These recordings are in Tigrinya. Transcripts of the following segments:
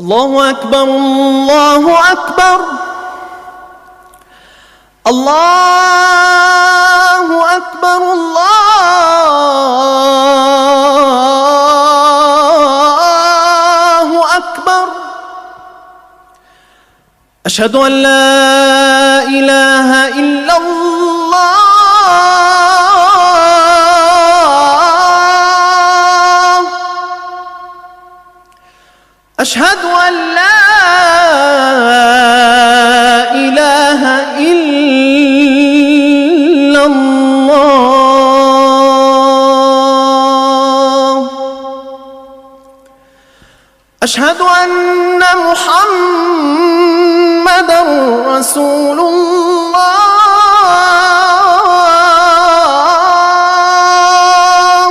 الله أكبر، الله أكبر، الله أكبر، الله أكبر. أشهد أن لا إله إلا الله. أشهد أن لا إله إلا الله. أشهد أن محمدا رسول الله.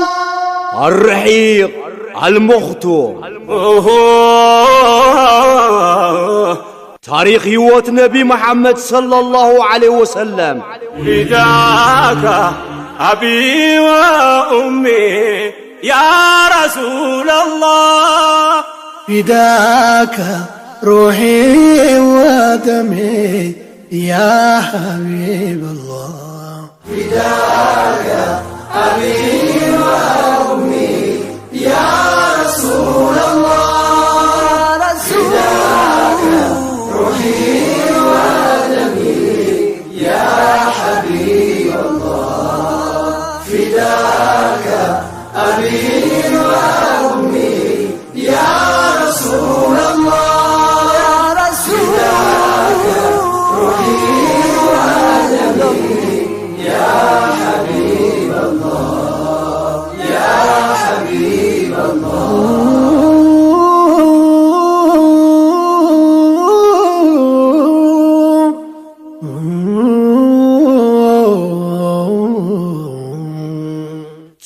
الرحيق المختوم. ታሪኽ ህይወት ነቢ መሓመድ ሰለላሁ ዐለይሂ ወሰለም። فداك أبي وأمي يا رسول الله. فداك روحي ودمي يا حبيب الله. فداك أبي وأمي يا رسول الله. فداك روحي ودمي يا حبيب الله. فداك أبي وأمي يا رسول الله، يا رسول الله، روحي ودمي، يا حبيب الله، يا حبيب الله.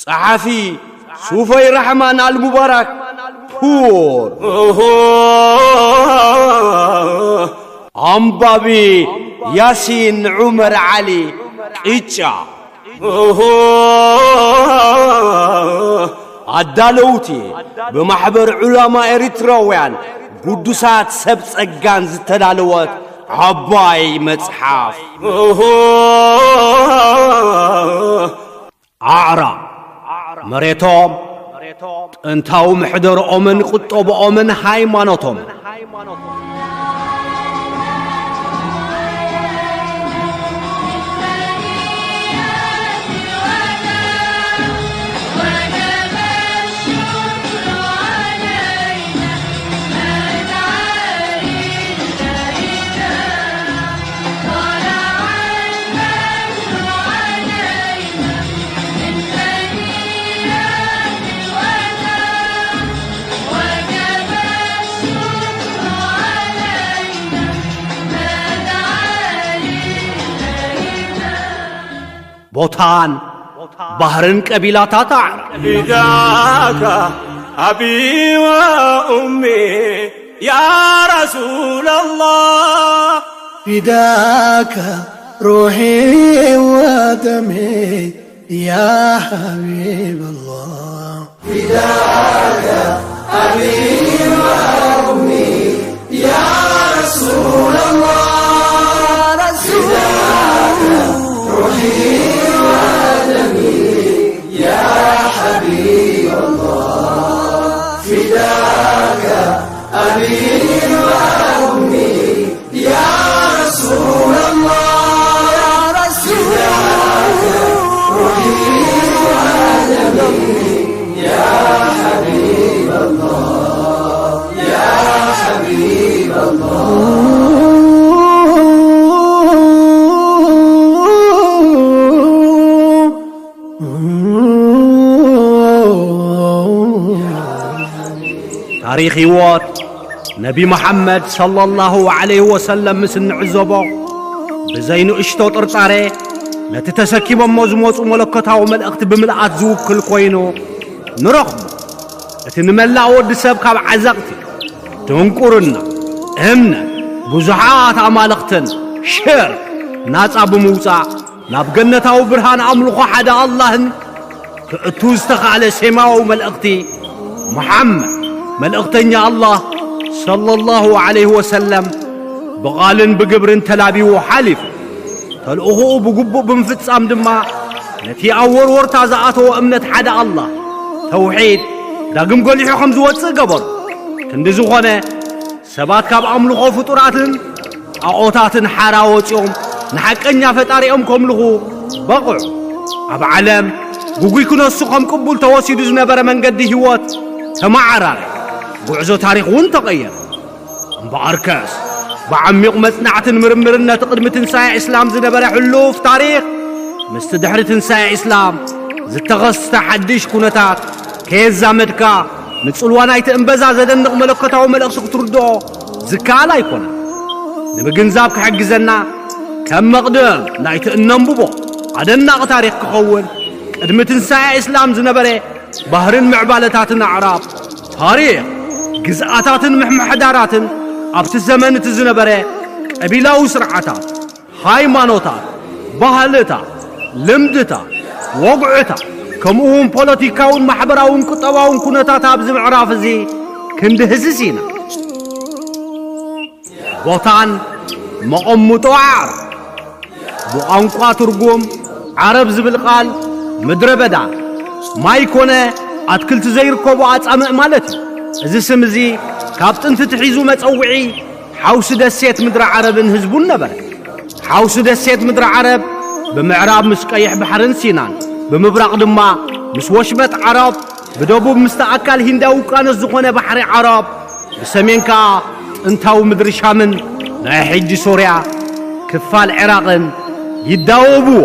ጸሓፊ ሱፈይ ራሕማን ኣልሙባራክ ፑር። ኣንባቢ ያሲን ዑመር ዓሊ ቅጫ። ኣዳለውቲ ብማሕበር ዑላማ ኤሪትራውያን ግዱሳት ሰብ ጸጋን ዝተዳለወት ዓባይ መጽሓፍ። ኣዕራብ፣ መሬቶም፣ ጥንታዊ ምሕደርኦምን ቁጠብኦምን ሃይማኖቶም። ቦታን ባህርን ቀቢላታት ኣዕራብ። فداك أبي وأمي يا رسول الله. فداك روحي ودمي يا حبيب الله. فداك أبي وأمي يا رسول الله. يا رسول الله. فداك روحي ودمي يا حبيب الله. فداك أبي وأمي يا رسول الله، يا رسول الله، روحي ودمي، يا حبيب الله، يا حبيب الله. ታሪኽ ህይወት ነቢ መሓመድ ሰለላሁ ዐለይሂ ወሰለም ምስ እንዕዘቦ፣ ብዘይ ንእሽቶ ጥርጣሬ ነቲ ተሰኪሞሞ ዝመጹ መለኮታዊ መልእኽቲ ብምልኣት ዝውክል ኮይኑ ንረኽቦ። እቲ ንመላእ ወዲ ሰብ ካብ ዓዘቕቲ ድንቁርና፣ እምነት፣ ብዙሓት ኣማልኽትን ሽርክ ናጻ ብምውጻእ፣ ናብ ገነታዊ ብርሃን ኣምልኾ ሓደ ኣላህን ክእቱ ዝተኻእለ ሴማዊ መልእኽቲ፣ መሓመድ መልእኽተኛ ኣላህ ሰለላሁ ዐለይሂ ወሰለም ብቓልን ብግብርን ተላቢዉ ሓሊፉ። ተልእኾኡ ብግቡእ ብምፍጻም ድማ ነቲ ኣብ ወርወርታ ዝኣተወ እምነት ሓደ ኣላህ፣ ተውሒድ፣ ዳግም ጎሊሑ ከም ዝወጽእ ገበሩ። ክንዲ ዝኾነ፣ ሰባት ካብ ኣምልኾ ፍጡራትን ጣዖታትን ሓራ ወጺኦም ንሓቀኛ ፈጣሪኦም ከምልኹ በቕዑ። ኣብ ዓለም ግጉይ ክነሱ ከም ቅቡል ተወሲዱ ዝነበረ መንገዲ ህይወት ተመዓራረ። ጉዕዞ ታሪኽ እውን ተቐየረ። እምበኣርከስ፣ ብዓሚቕ መጽናዕትን ምርምርን ነቲ ቅድሚ ትንሳኤ እስላም ዝነበረ ሕሉፍ ታሪኽ ምስቲ ድሕሪ ትንሳኤ እስላም ዝተኸስተ ሓድሽ ኩነታት ከየዛመድካ፣ ንጽልዋ ናይቲ እምበዛ ዘደንቕ መለኮታዊ መልእኽቲ ክትርድኦ ዝከኣል ኣይኮነን። ንምግንዛብ ክሕግዘና፣ ከም መቕድም ናይቲ እነንብቦ ኣደናቒ ታሪኽ ክኸውን፣ ቅድሚ ትንሳኤ እስላም ዝነበረ ባህርን ምዕባለታትን ኣዕራብ፣ ታሪኽ፣ ግዝኣታትን ምምሕዳራትን ኣብቲ ዘመን እቲ ዝነበረ ቀቢላዊ ስርዓታት፣ ሃይማኖታት፣ ባህልታት፣ ልምድታት፣ ወግዕታት፣ ከምኡ እውን ፖለቲካውን ማሕበራውን ቁጠባውን ኩነታት ኣብዚ ምዕራፍ እዚ ክንድህስስ ኢና። ቦታን መቐምጦ ዓረብ። ብቋንቋ ትርጉም ዓረብ ዝብል ቃል ምድረ በዳ፣ ማይ ኮነ ኣትክልቲ ዘይርከቦ ኣጻምእ ማለት እዩ። እዚ ስም እዚ ካብ ጥንቲ ትሒዙ መጸውዒ ሓውሲ ደሴት ምድሪ ዓረብን ህዝቡን ነበረ። ሓውሲ ደሴት ምድሪ ዓረብ ብምዕራብ ምስ ቀይሕ ባሕርን ሲናን፣ ብምብራቕ ድማ ምስ ወሽመጥ ዓረብ፣ ብደቡብ ምስቲ ኣካል ሂንዳዊ ውቅያኖስ ዝኾነ ባሕሪ ዓረብ፣ ብሰሜን ከኣ ጥንታዊ ምድሪ ሻምን ናይ ሕጂ ሶርያ ክፋል ዒራቕን ይዳወብዎ።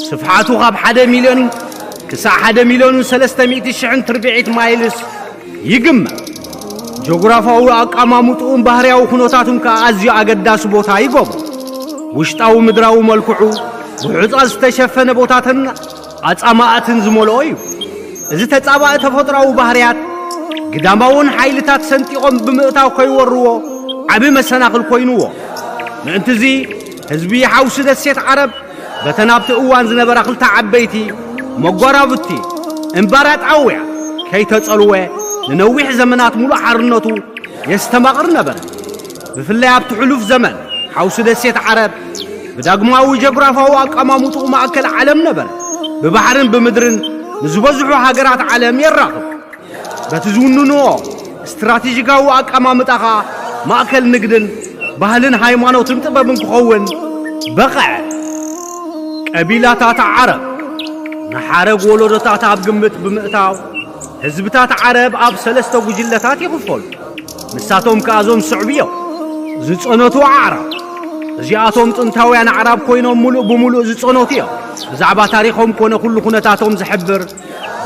ስፍሓቱ ካብ ሓደ ሚልዮን ክሳዕ ሓደ ሚልዮንን ሰለስተ ሚእቲ ሽሕን ትርብዒት ማይልስ ይግመት። ጆግራፋዊ ኣቀማምጥኡን ባህርያዊ ኩነታቱን ከኣ ኣዝዩ ኣገዳሲ ቦታ ይገብሮ። ውሽጣዊ ምድራዊ መልክዑ ብሑጻ ዝተሸፈነ ቦታትን ኣጻማኣትን ዝመልኦ እዩ። እዚ ተጻባኢ ተፈጥሮኣዊ ባህርያት፣ ግዳማውን ሓይልታት ሰንጢቖም ብምእታው ከይወርዎ ዓቢ መሰናኽል ኮይንዎ። ምእንትዚ፣ ህዝቢ ሓውሲ ደሴት ዓረብ በተን ኣብቲ እዋን ዝነበራ ክልተ ዓበይቲ መጓራብቲ እምባራጣውያን ከይተጸልወ፣ ንነዊሕ ዘመናት ሙሉእ ሓርነቱ የስተማቕር ነበረ። ብፍላይ ኣብቲ ሕሉፍ ዘመን፣ ሓውሲ ደሴት ዓረብ ብዳግማዊ ጀግራፋዊ ኣቀማምጥኡ ማእከል ዓለም ነበረ። ብባሕርን ብምድርን ንዝበዝሑ ሃገራት ዓለም የራኽብ። በቲ ዝውንንዎ ስትራቴጂካዊ ኣቀማምጣ ኸኣ ማእከል ንግድን ባህልን ሃይማኖትን ጥበብን ክኸውን በቐዐ። ቀቢላታት ዓረብ፣ ንሓረግ ወለዶታት ኣብ ግምት ብምእታው፣ ህዝብታት ዓረብ ኣብ ሰለስተ ጉጅለታት ይኽፈሉ። ንሳቶም ከኣ እዞም ዝስዕቡ እዮም። ዝጸነቱ ኣዕራብ። እዚኣቶም ጥንታውያን ኣዕራብ ኮይኖም፣ ምሉእ ብምሉእ ዝጸነቱ እዮም። ብዛዕባ ታሪኾም ኮነ ኩሉ ኩነታቶም ዝሕብር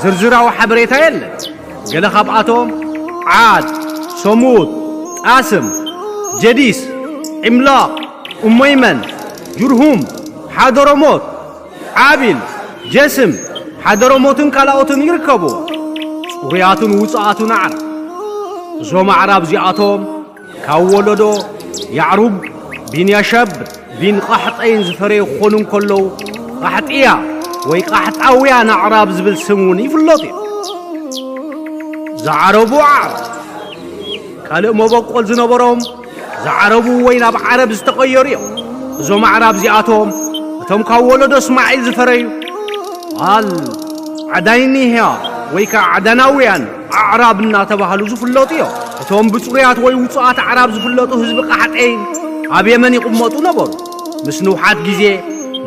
ዝርዝራዊ ሓበሬታ የለን። ገለ ካብኣቶም ዓድ፣ ሰሙድ፣ ጣስም፣ ጀዲስ፣ ዒምላቕ፣ ኡመይመን፣ ጅርሁም፣ ሓደረሞት፣ ዓቢል፣ ጀስም፣ ሓደረሞትን ካልኦትን ይርከብዎ። ጽሩያትን ውጹኣትን ኣዕራብ። እዞም ኣዕራብ እዚኣቶም ካብ ወለዶ ያዕሩብ ቢን ያሸብ ቢን ቃሕጠይን ዝፈረዩ ክኾኑ እንከለዉ፣ ቃሕጥያ ወይ ቃሕጣውያን ኣዕራብ ዝብል ስም እውን ይፍለጡ እዮም። ዝዓረቡ ኣዕራብ። ካልእ መበቆል ዝነበሮም ዝዓረቡ ወይ ናብ ዓረብ ዝተቐየሩ እዮም። እዞም ኣዕራብ እዚኣቶም፣ እቶም ካብ ወለዶ እስማዒል ዝፈረዩ ኣል ዓዳይኒህያ ወይ ከዓ ዓዳናውያን ኣዕራብ እናተባህሉ ዝፍለጡ እዮም። እቶም ብጽሩያት ወይ ውጹኣት ኣዕራብ ዝፍለጡ ህዝቢ ቃሕጠይን ኣብ የመን ይቕመጡ ነበሩ። ምስ ንውሓት ግዜ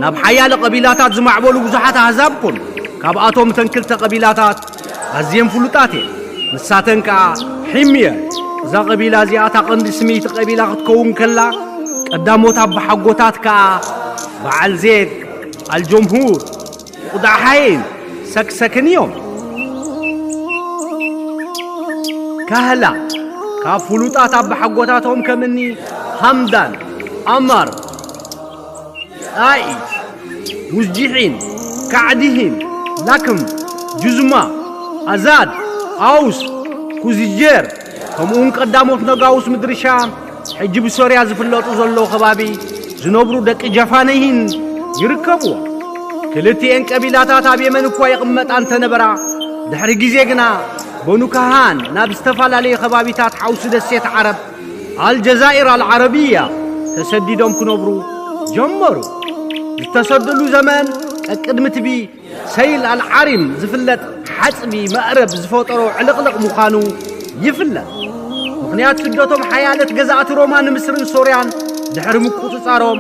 ናብ ሓያለ ቀቢላታት ዝማዕበሉ ብዙሓት ኣህዛብ ኮኑ። ካብኣቶም እተን ክልተ ቀቢላታት ኣዝየን ፍሉጣት እየን። ንሳተን ከኣ ሒምየር፣ እዛ ቀቢላ እዚኣ እታ ቀንዲ ስምይቲ ቀቢላ ክትከውን ከላ፣ ቀዳሞት ኣባሓጎታት ከኣ በዓል ዜድ፣ ኣልጀምሁር፣ ቁዳሓይን ሰክሰክን እዮም። ካህላ፣ ካብ ፍሉጣት ኣባሓጎታቶም ከም እኒ ሃምዳን፣ ኣማር፣ ጣኢ፣ ሙዝጂሒን፣ ካዕዲሂን፣ ላክም፣ ጁዝማ፣ ኣዛድ፣ ኣውስ፣ ኩዝጀር፣ ከምኡውን ቀዳሞት ነጋውስ ምድሪ ሻም፣ ሕጂ ብሶርያ ዝፍለጡ ዘለዉ ከባቢ ዝነብሩ ደቂ ጃፋነይን ይርከብዎም። ክልቲኤን ቀቢላታት ኣብ የመን እኳ ይቕመጣ እንተነበራ፣ ድሕሪ ግዜ ግና በኑ ካሃን ናብ ዝተፈላለዩ ከባቢታት ሓውሲ ደሴት ዓረብ፣ ኣልጀዛኢር ኣልዓረብያ፣ ተሰዲዶም ክነብሩ ጀመሩ። ዝተሰደሉ ዘመን ቀቅድሚ ትቢ ሰይል ኣልዓሪም ዝፍለጥ ሓጽቢ መዕረብ ዝፈጠሮ ዕልቕልቕ ምዃኑ ይፍለጥ። ምኽንያት ስደቶም ሓያለት ገዛእቲ ሮማ ንምስርን ሶርያን ድሕሪ ምቁጽጻሮም፣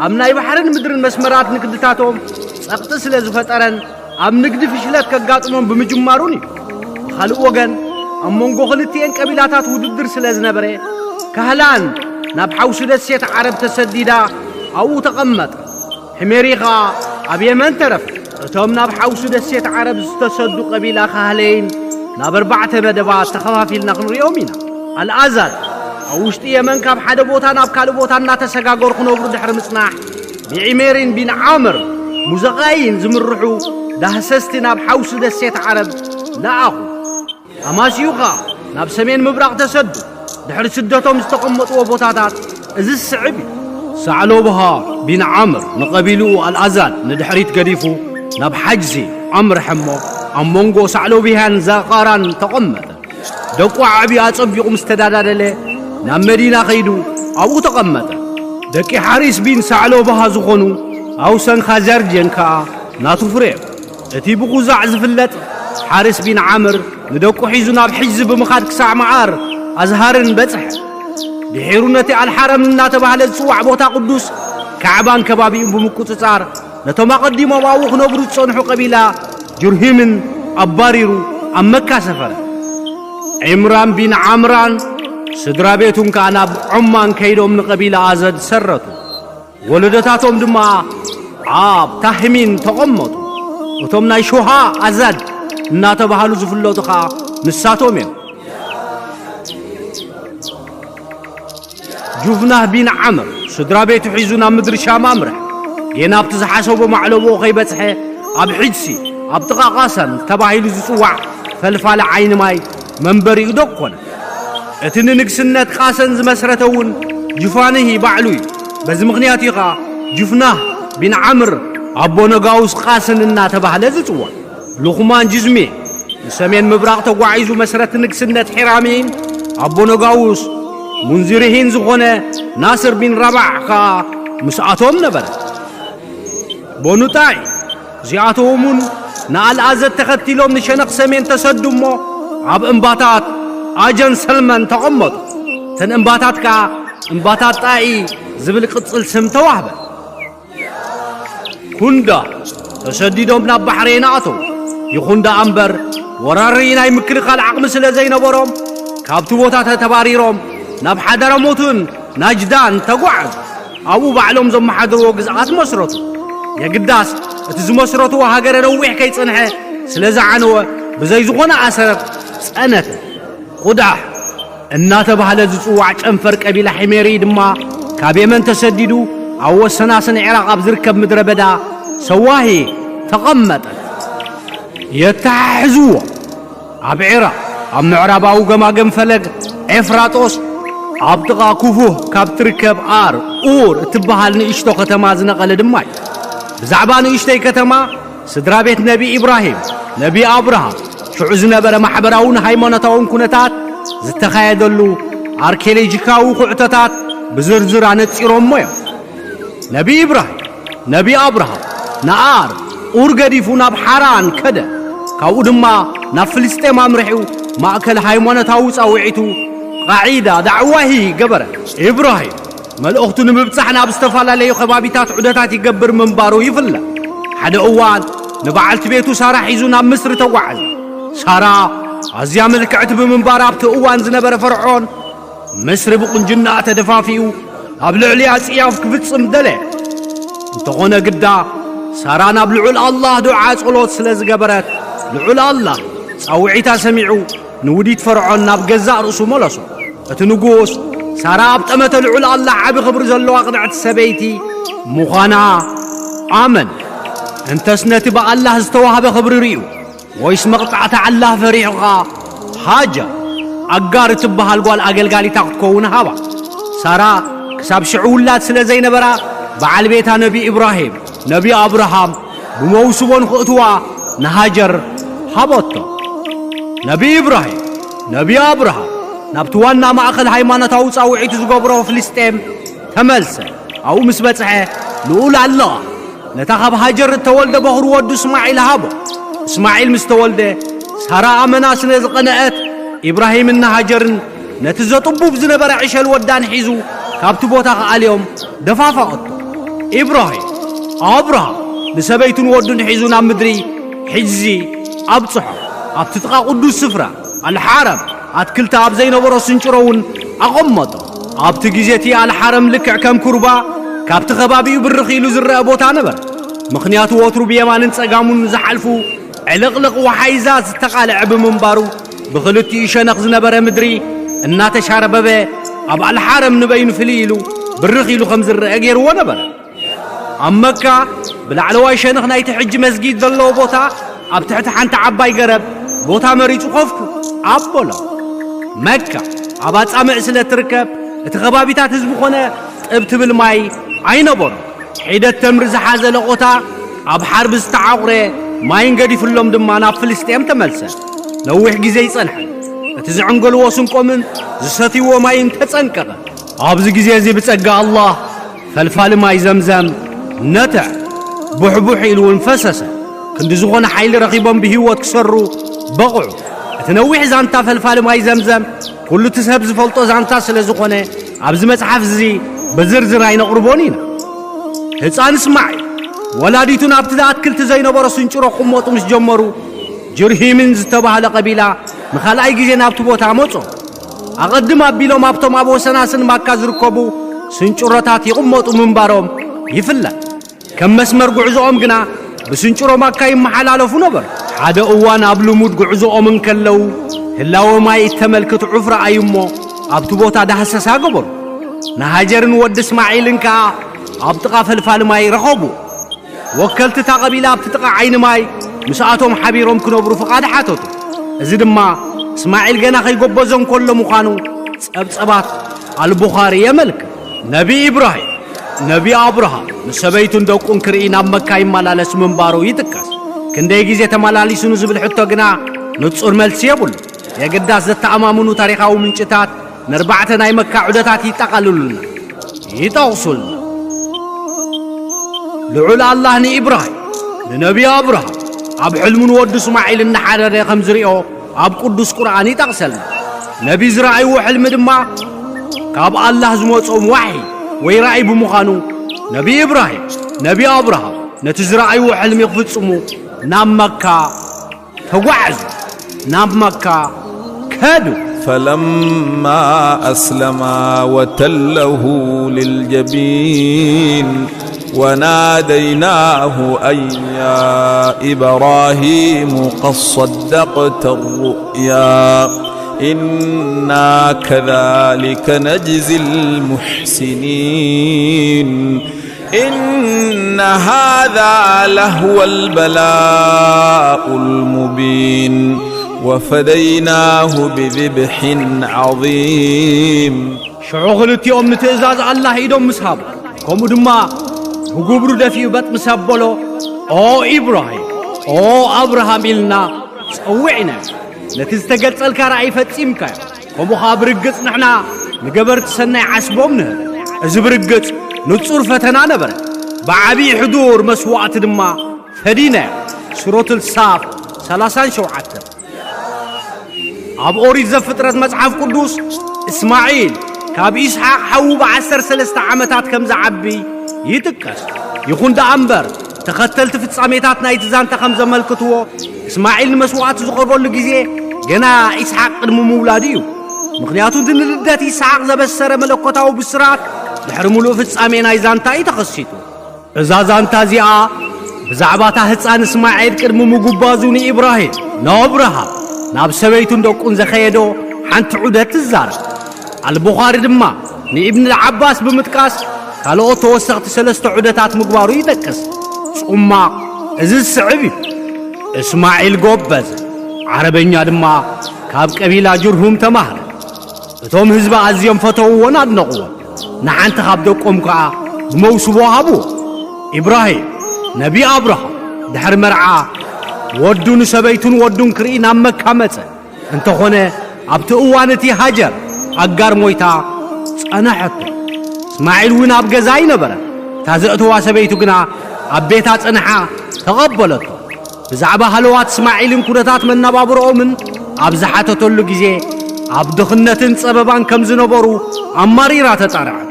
ኣብ ናይ ባሕርን ምድርን መስመራት ንግድታቶም ጸቕጢ ስለ ዝፈጠረን ኣብ ንግዲ ፍሽለት ከጋጥሞም ብምጅማሩን እዩ። ብኻልእ ወገን፣ ኣብ መንጎ ክልቲኤን ቀቢላታት ውድድር ስለ ዝነበረ፣ ካህላን ናብ ሓውሲ ደሴት ዓረብ ተሰዲዳ ኣብኡ ተቐመጠ። ሕሜሪ ኸኣ ኣብ የመን ተረፈ። እቶም ናብ ሓውሲ ደሴት ዓረብ ዝተሰዱ ቀቢላ ካህለይን ናብ ኣርባዕተ መደባት ተኸፋፊልና ክንሪኦም ኢና። ኣልኣዛድ ኣብ ውሽጢ የመን ካብ ሓደ ቦታ ናብ ካልእ ቦታ እናተሰጋገሩ ክነብሩ ድሕሪ ምጽናሕ፣ ብዒሜሪን ቢን ዓምር ሙዘቓይን ዝምርሑ ዳህሰስቲ ናብ ሓውሲ ደሴት ዓረብ ለኣኹ። ኣማስዩ ኸኣ ናብ ሰሜን ምብራቕ ተሰዱ። ድሕሪ ስደቶም ዝተቐመጥዎ ቦታታት እዚ ዝስዕብ እዩ። ሳዕሎብሃ ቢን ዓምር ንቐቢልኡ ኣልኣዛድ ንድሕሪት ገዲፉ ናብ ሓጅዚ ኣምርሐ እሞ፣ ኣብ መንጎ ሳዕሎብያን ዛቓራን ተቐመጠ። ደቁ ዓዕብዩ ኣጸቢቑ ምስ ተዳዳደለ፣ ናብ መዲና ከይዱ ኣብኡ ተቐመጠ። ደቂ ሓሪስ ቢን ሳዕሎብሃ ዝኾኑ ኣውሰን ኻዛርጀን ከኣ ናቱ ፍረ እዮም። እቲ ብኹዛዕ ዝፍለጥ ሓሪስ ቢን ዓምር ንደቁ ሒዙ ናብ ሕጅዚ ብምኻድ ክሳዕ መዓር ኣዝሃርን በጽሐ። ድሒሩ ነቲ ኣልሓረም እናተባህለ ዝጽዋዕ ቦታ ቅዱስ ካዕባን ከባቢኡን ብምቁጽጻር፣ ነቶም ኣቐዲሞም ኣብኡ ክነብሩ ዝጸንሑ ቀቢላ ጁርሂምን ኣባሪሩ ኣብ መካ ሰፈረ። ዒምራን ቢን ዓምራን ስድራ ቤቱን ከኣ ናብ ዖማን ከይዶም ንቐቢላ ኣዘድ ሰረቱ። ወለዶታቶም ድማ ኣብ ታህሚን ተቐመጡ። እቶም ናይ ሹሃ ኣዛድ እናተባህሉ ዝፍለጡ ኸኣ ንሳቶም እዮም። ጁፍናህ ቢን ዓምር ስድራ ቤቱ ሒዙ ናብ ምድሪ ሻም ኣምርሐ። ጌና ኣብቲ ዝሓሰቦ ማዕለቦ ከይበጽሐ፣ ኣብ ሕጅሲ፣ ኣብ ጥቓ ቃሰን ተባሂሉ ዝጽዋዕ ፈልፋሊ ዓይኒ ማይ መንበሪኡ ደኮነ። እቲ ንንግስነት ቃሰን ዝመስረተ እውን ጁፋንሂ ባዕሉ እዩ። በዚ ምኽንያት እዩ ኸኣ ጁፍናህ ቢን ዓምር ኣቦ ነጋውስ ቃስን እናተባህለ ዝጽዋዕ። ሉኽማን ጅዝሚ ንሰሜን ምብራቕ ተጓዒዙ መስረቲ ንግስነት ሒራሚን ኣቦ ነጋውስ ሙንዚርሂን ዝኾነ ናስር ቢን ረባዕ ኸኣ ምስኣቶም ነበረ። ቦኑጣይ እዚኣቶምውን ንኣልኣዘድ ተኸቲሎም ንሸነኽ ሰሜን ተሰዱ እሞ፣ ኣብ እምባታት ኣጀን ሰልመን ተቐመጡ። እተን እምባታት ከኣ እምባታት ጣኢ ዝብል ቅጽል ስም ተዋህበ። ኩንዳ ተሰዲዶም ናብ ባሕሬን ኣተው። ይኹን ደኣ እምበር፣ ወራሪ ናይ ምክልኻል ዓቕሚ ስለ ዘይነበሮም፣ ካብቲ ቦታ ተተባሪሮም ናብ ሓዳረሞትን ናጅዳን ተጓዓዙ። ኣብኡ ባዕሎም ዘመሓድርዎ ግዝኣት መስረቱ። የግዳስ፣ እቲ ዝመስረትዎ ሃገረ ነዊሕ ከይጸንሐ ስለ ዝዓነወ፣ ብዘይ ዝኾነ ኣሰር ጸነተ። ቁዳሕ እናተባህለ ዝጽዋዕ ጨንፈር ቀቢላ ሒሜሪ ድማ ካብ የመን ተሰዲዱ ኣብ ወሰናስን ዒራቕ ኣብ ዝርከብ ምድረ በዳ ሰዋሂ ተቐመጠ። የተሓሕዝዎ ኣብ ዒራቕ ኣብ ምዕራባዊ ገማግም ፈለግ ኤፍራጦስ ኣብ ጥቓ ኩፉህ ካብ ትርከብ ኣር ኡር እትበሃል ንእሽቶ ከተማ ዝነቐለ ድማ እዩ። ብዛዕባ ንእሽተይ ከተማ ስድራ ቤት ነቢ ኢብራሂም፣ ነቢ ኣብርሃም፣ ሽዑ ዝነበረ ማሕበራውን ሃይማኖታውን ኩነታት ዝተኻየደሉ ኣርኪዮሎጂካዊ ኩዕቶታት ብዝርዝር ኣነጺሮሞ እዮም። ነቢ ኢብራሂም፣ ነቢ ኣብርሃም ንኣር ኡር ገዲፉ ናብ ሓራን ከደ። ካብኡ ድማ ናብ ፍልስጤም ኣምሪሑ ማእከል ሃይማኖታዊ ጻውዒቱ ቃዒዳ ዳዕዋሂ ገበረ። ኢብራሂም መልእኽቱ ንምብጻሕ ናብ ዝተፈላለዩ ከባቢታት ዑደታት ይገብር ምንባሩ ይፍለጥ። ሓደ እዋን ንበዓልቲ ቤቱ ሳራ ሒዙ ናብ ምስሪ ተጓዓዘ። ሳራ ኣዝያ ምልክዕቲ ብምንባር ኣብቲ እዋን ዝነበረ ፈርዖን ምስሪ ብቁንጅና ተደፋፊኡ ኣብ ልዕሊኣ ጽያፍ ክፍጽም ደለ። እንተኾነ ግዳ ሳራ ናብ ልዑል ኣላህ ዱዓ ጸሎት ስለ ዝገበረት ልዑል ኣላህ ጻውዒታ ሰሚዑ ንውዲት ፈርዖን ናብ ገዛእ ርእሱ መለሶ። እቲ ንጉስ ሳራ ኣብ ጠመተ ልዑል ኣላህ ዓቢ ክብሪ ዘለዋ ቅንዕቲ ሰበይቲ ምዃና ኣመን። እንተስ ነቲ ብኣላህ ዝተዋህበ ክብሪ ርእዩ ወይስ መቕጻዕቲ ኣላህ ፈሪሑ ኸኣ ሃጀር ኣጋር እትበሃል ጓል ኣገልጋሊታ ክትከውን ሃባ። ሳራ ክሳብ ሽዑ ውላድ ስለ ዘይነበራ በዓል ቤታ ነቢ ኢብራሂም፣ ነቢ ኣብርሃም ብመውስቦ ንኽእትዋ ንሃጀር ሃበቶ። ነቢ ኢብራሂም፣ ነቢ ኣብርሃም፣ ናብቲ ዋና ማእከል ሃይማኖታዊ ጻውዒት ዝገብሮ ፍልስጤም ተመልሰ። ኣብኡ ምስ በጽሐ፣ ልኡል ኣለዋ ነታ ካብ ሃጀር እተወልደ በኹሪ ወዱ እስማዒል ሃቦ። እስማዒል ምስ ተወልደ፣ ሳራ ኣመና ስለ ዝቐንአት፣ ኢብራሂምን ሃጀርን ነቲ ዘጥቡብ ዝነበረ ዕሸል ወዳን ሒዙ ካብቲ ቦታ ክኣልዮም ደፋፈቐቶ። ኢብራሂም፣ ኣብርሃም ንሰበይቱን ወዱን ሒዙ ናብ ምድሪ ሒጂ ኣብጽሖ። ኣብቲ ጥቓ ቅዱስ ስፍራ ኣልሓረም ኣትክልቲ ኣብ ዘይነበሮ ስንጭሮ እውን ኣቐመጦ። ኣብቲ ግዜ እቲ ኣልሓረም ልክዕ ከም ኩርባ ካብቲ ከባቢኡ ብርኽ ኢሉ ዝረአ ቦታ ነበረ። ምኽንያቱ ወትሩ ብየማንን ጸጋሙን ዝሓልፉ ዕልቕልቕ ወሓይዛት ዝተቓልዐ ብምንባሩ፣ ብኽልቲኡ ሸነኽ ዝነበረ ምድሪ እናተሻርበበ ኣብ ኣልሓረም ንበይኑ ፍልይ ኢሉ ብርኽ ኢሉ ከም ዝረአ ገይርዎ ነበረ። ኣብ መካ ብላዕለዋይ ሸነኽ ናይቲ ሕጂ መስጊድ ዘለዎ ቦታ ኣብ ትሕቲ ሓንቲ ዓባይ ገረብ ቦታ መሪጹ ኮፍ ኣበሎ። መካ ኣብ ኣጻምእ ስለ ትርከብ እቲ ከባቢታት ህዝቢ ኮነ ጥብ ትብል ማይ ኣይነበሮን። ሒደት ተምሪ ዝሓዘ ለቖታ ኣብ ሓርቢ ዝተዓቑረ ማይን ገዲፍሎም ድማ ናብ ፍልስጤም ተመልሰ። ነዊሕ ግዜ ይጸንሐ። እቲ ዝዕንገልዎ ስንቆምን ዝሰትይዎ ማይን ተጸንቀቐ። ኣብዚ ግዜ እዚ ብጸጋ ኣላህ ፈልፋሊ ማይ ዘምዘም ነትዕ፣ ቡሕቡሕ ኢሉ እውን ፈሰሰ። ክንዲ ዝኾነ ሓይሊ ረኺቦም ብህይወት ክሰሩ በቕዑ። እቲ ነዊሕ ዛንታ ፈልፋሊ ማይ ዘምዘም ኩሉ እቲ ሰብ ዝፈልጦ ዛንታ ስለ ዝኾነ ኣብዚ መጽሓፍ እዚ ብዝርዝር ኣይነቕርቦን ኢና። ህፃን እስማዒል ወላዲቱ ናብቲ ኣትክልቲ ዘይነበሮ ስንጭሮ ክቕመጡ ምስ ጀመሩ፣ ጅርሂምን ዝተባህለ ቀቢላ ንኻልኣይ ግዜ ናብቲ ቦታ መጾ። ኣቐድም ኣቢሎም ኣብቶም ኣብ ወሰናስን ማካ ዝርከቡ ስንጭሮታት ይቕመጡ ምንባሮም ይፍለጥ። ከም መስመር ጉዕዞኦም ግና ብስንጭሮ ማካ ይመሓላለፉ ነበሩ። ሓደ እዋን ኣብ ልሙድ ጉዕዞኦም እንከለዉ፣ ህላወ ማይ እተመልክት ዑፍ ረኣዩ እሞ ኣብቲ ቦታ ዳህሰሳ ገበሩ። ንሃጀርን ወዲ እስማዒልን ከኣ ኣብ ጥቓ ፈልፋሊ ማይ ረኸቡ። ወከልቲ እታ ቀቢላ ኣብቲ ጥቓ ዓይኒ ማይ ምስኣቶም ሓቢሮም ክነብሩ ፍቓድ ሓተቱ። እዚ ድማ እስማዒል ገና ከይጎበዞ እንከሎ ምዃኑ ጸብጸባት ኣልቡኻሪ የመልክት። ነቢ ኢብራሂም፣ ነቢ ኣብርሃም ንሰበይቱን ደቁን ክርኢ ናብ መካ ይመላለስ ምንባሩ ይጥቀስ። ክንደይ ግዜ ተመላሊሱ ንዝብል ሕቶ ግና ንጹር መልሲ የብሉ። የግዳስ ዘተኣማምኑ ታሪኻዊ ምንጭታት ንኣርባዕተ ናይ መካ ዑደታት ይጠቓልሉልና፣ ይጠቕሱልና። ልዑል ኣላህ ንኢብራሂም፣ ንነቢ ኣብርሃም ኣብ ሕልሙ ንወዱ እስማዒል እናሓረደ ከም ዝሪኦ ኣብ ቅዱስ ቁርኣን ይጠቕሰልና። ነቢ ዝረኣይዎ ሕልሚ ድማ ካብ ኣላህ ዝመጾም ዋሕይ ወይ ራእይ ብምዃኑ፣ ነቢ ኢብራሂም፣ ነቢ ኣብርሃም ነቲ ዝረኣይዎ ሕልሚ ክፍጽሙ ናብ መካ ተጓዓዙ። ናብ መካ ከዱ። فلما أسلما وتله للجبين وناديناه أن يا إبراهيم قد صدقت الرؤيا إنا كذلك نجزي المحسنين إن هذا لهو البلاء المبين وفديناه بذبح عظيم ሽዑ ክልቲኦም ንትእዛዝ ኣላህ ኢዶም ምስ ሃቡ፣ ከምኡ ድማ ብግብሩ ደፊኡ በጥ ምስ ኣበሎ፣ ኦ ኢብራሂም፣ ኦ ኣብርሃም ኢልና ጸዊዕናዮ። ነቲ ዝተገልጸልካ ራእይ ፈጺምካዮ። ከምኡ ኸኣ ብርግጽ ንሕና ንገበርቲ ሰናይ ዓስቦም ንህብ። እዚ ብርግጽ ንጹር ፈተና ነበረ። ብዓብዪ ሕዱር መስዋእቲ ድማ ፈዲናዮ። ሱረቱል ሳፍ ሰላሳን ሸውዓተን። ኣብ ኦሪት ዘፍጥረት መጽሓፍ ቅዱስ እስማዒል ካብ ኢስሓቅ ሓዉ ብዓሰርተ ሰለስተ ዓመታት ከም ዝዓቢ ይጥቀስ። ይኹን ደኣ እምበር ተኸተልቲ ፍጻሜታት ናይቲ ዛንታ ከም ዘመልክትዎ እስማዒል ንመስዋእቲ ዝቐርበሉ ግዜ ገና ኢስሓቅ ቅድሚ ምውላዱ እዩ። ምኽንያቱ እቲ ንልደት ኢስሓቅ ዘበሰረ መለኮታዊ ብስራት ድሕሪ ምሉእ ፍጻሜ ናይ ዛንታ እዩ ተኸሲቱ። እዛ ዛንታ እዚኣ ብዛዕባ እታ ህጻን እስማዒል ቅድሚ ምጉባዙ ንኢብራሂም፣ ንኣብርሃም፣ ናብ ሰበይቱን ደቁን ዘኸየዶ ሓንቲ ዑደት ትዛረብ። ኣልቡኻሪ ድማ ንኢብን ዓባስ ብምጥቃስ ካልኦት ተወሰኽቲ ሰለስተ ዑደታት ምግባሩ ይጠቅስ። ጹማቕ እዚ ዝስዕብ እዩ። እስማዒል ጎበዘ፣ ዓረበኛ ድማ ካብ ቀቢላ ጅርሁም ተማህረ። እቶም ህዝቢ ኣዝዮም ፈተውዎን ኣድነቕዎን። ንሓንቲ ካብ ደቆም ከኣ ብመውስቦ ሃብዎ። ኢብራሂም ነቢ ኣብርሃም ድሕሪ መርዓ ወዱ ንሰበይቱን ወዱን ክርኢ ናብ መካ መጸ። እንተኾነ ኣብቲ እዋን እቲ ሃጀር ኣጋር ሞይታ ጸነሐቶ። እስማዒል እውን ኣብ ገዛ ኣይነበረን። እታ ዘእተዋ ሰበይቱ ግና ኣብ ቤታ ጸንሓ ተቐበለቶ። ብዛዕባ ሃለዋት እስማዒልን ኩነታት መነባብሮኦምን ኣብ ዝሓተተሉ ግዜ፣ ኣብ ድኽነትን ጸበባን ከም ዝነበሩ ኣማሪራ ተጻርዐት።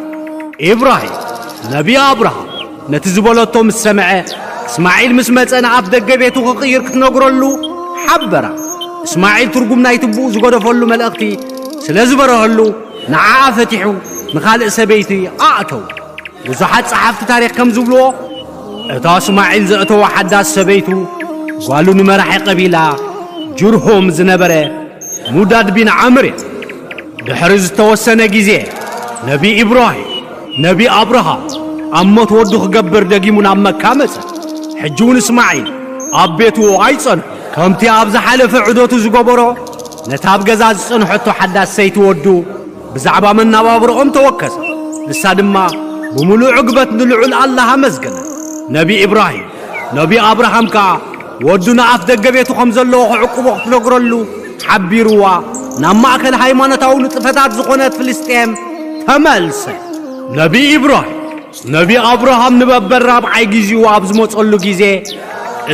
ኢብራሂም፣ ነቢ ኣብርሃም፣ ነቲ ዝበለቶ ምስ ሰምዐ፣ እስማዒል ምስ መጸ ንኣፍ ደገ ቤቱ ክቕይር ክትነግረሉ ሓበራ። እስማዒል ትርጉም ናይቲ ብኡ ዝገደፈሉ መልእኽቲ ስለ ዝበረሀሉ፣ ንዓኣ ፈቲሑ ንኻልእ ሰበይቲ ኣእተው። ብዙሓት ጸሓፍቲ ታሪኽ ከም ዝብልዎ፣ እታ እስማዒል ዘእተዋ ሓዳስ ሰበይቱ፣ ጓሉ ንመራሒ ቀቢላ ጅርሆም ዝነበረ ሙዳድ ቢን ዓምር እያ። ድሕሪ ዝተወሰነ ግዜ፣ ነቢ ኢብራሂም፣ ነቢ ኣብርሃም፣ ኣብ ሞት ወዱ ክገብር ደጊሙ ናብ መካ መጸ። ሕጂ እውን እስማዒል ኣብ ቤቱ ኣይጸንሑ። ከምቲ ኣብ ዝሓለፈ ዑደቱ ዝገበሮ፣ ነታ ኣብ ገዛ ዝጸንሐቶ ሓዳስ ሰይቲ ወዱ ብዛዕባ መነባብሮኦም ተወከሰ። ንሳ ድማ ብምሉእ ዕግበት ንልዑል ኣላህ ኣመስገነ። ነቢ ኢብራሂም፣ ነቢ ኣብርሃም ከኣ ወዱ ንኣፍ ደገ ቤቱ ከም ዘለዎ ክዕቅቦ ክትነግረሉ ሓቢርዋ፣ ናብ ማእከል ሃይማኖታዊ ንጥፈታት ዝኾነት ፍልስጤም ተመልሰ። ነቢ ኢብራሂም፣ ነቢ ኣብርሃም ንበበል ራብዓይ ግዜኡ ኣብ ዝመጸሉ ግዜ፣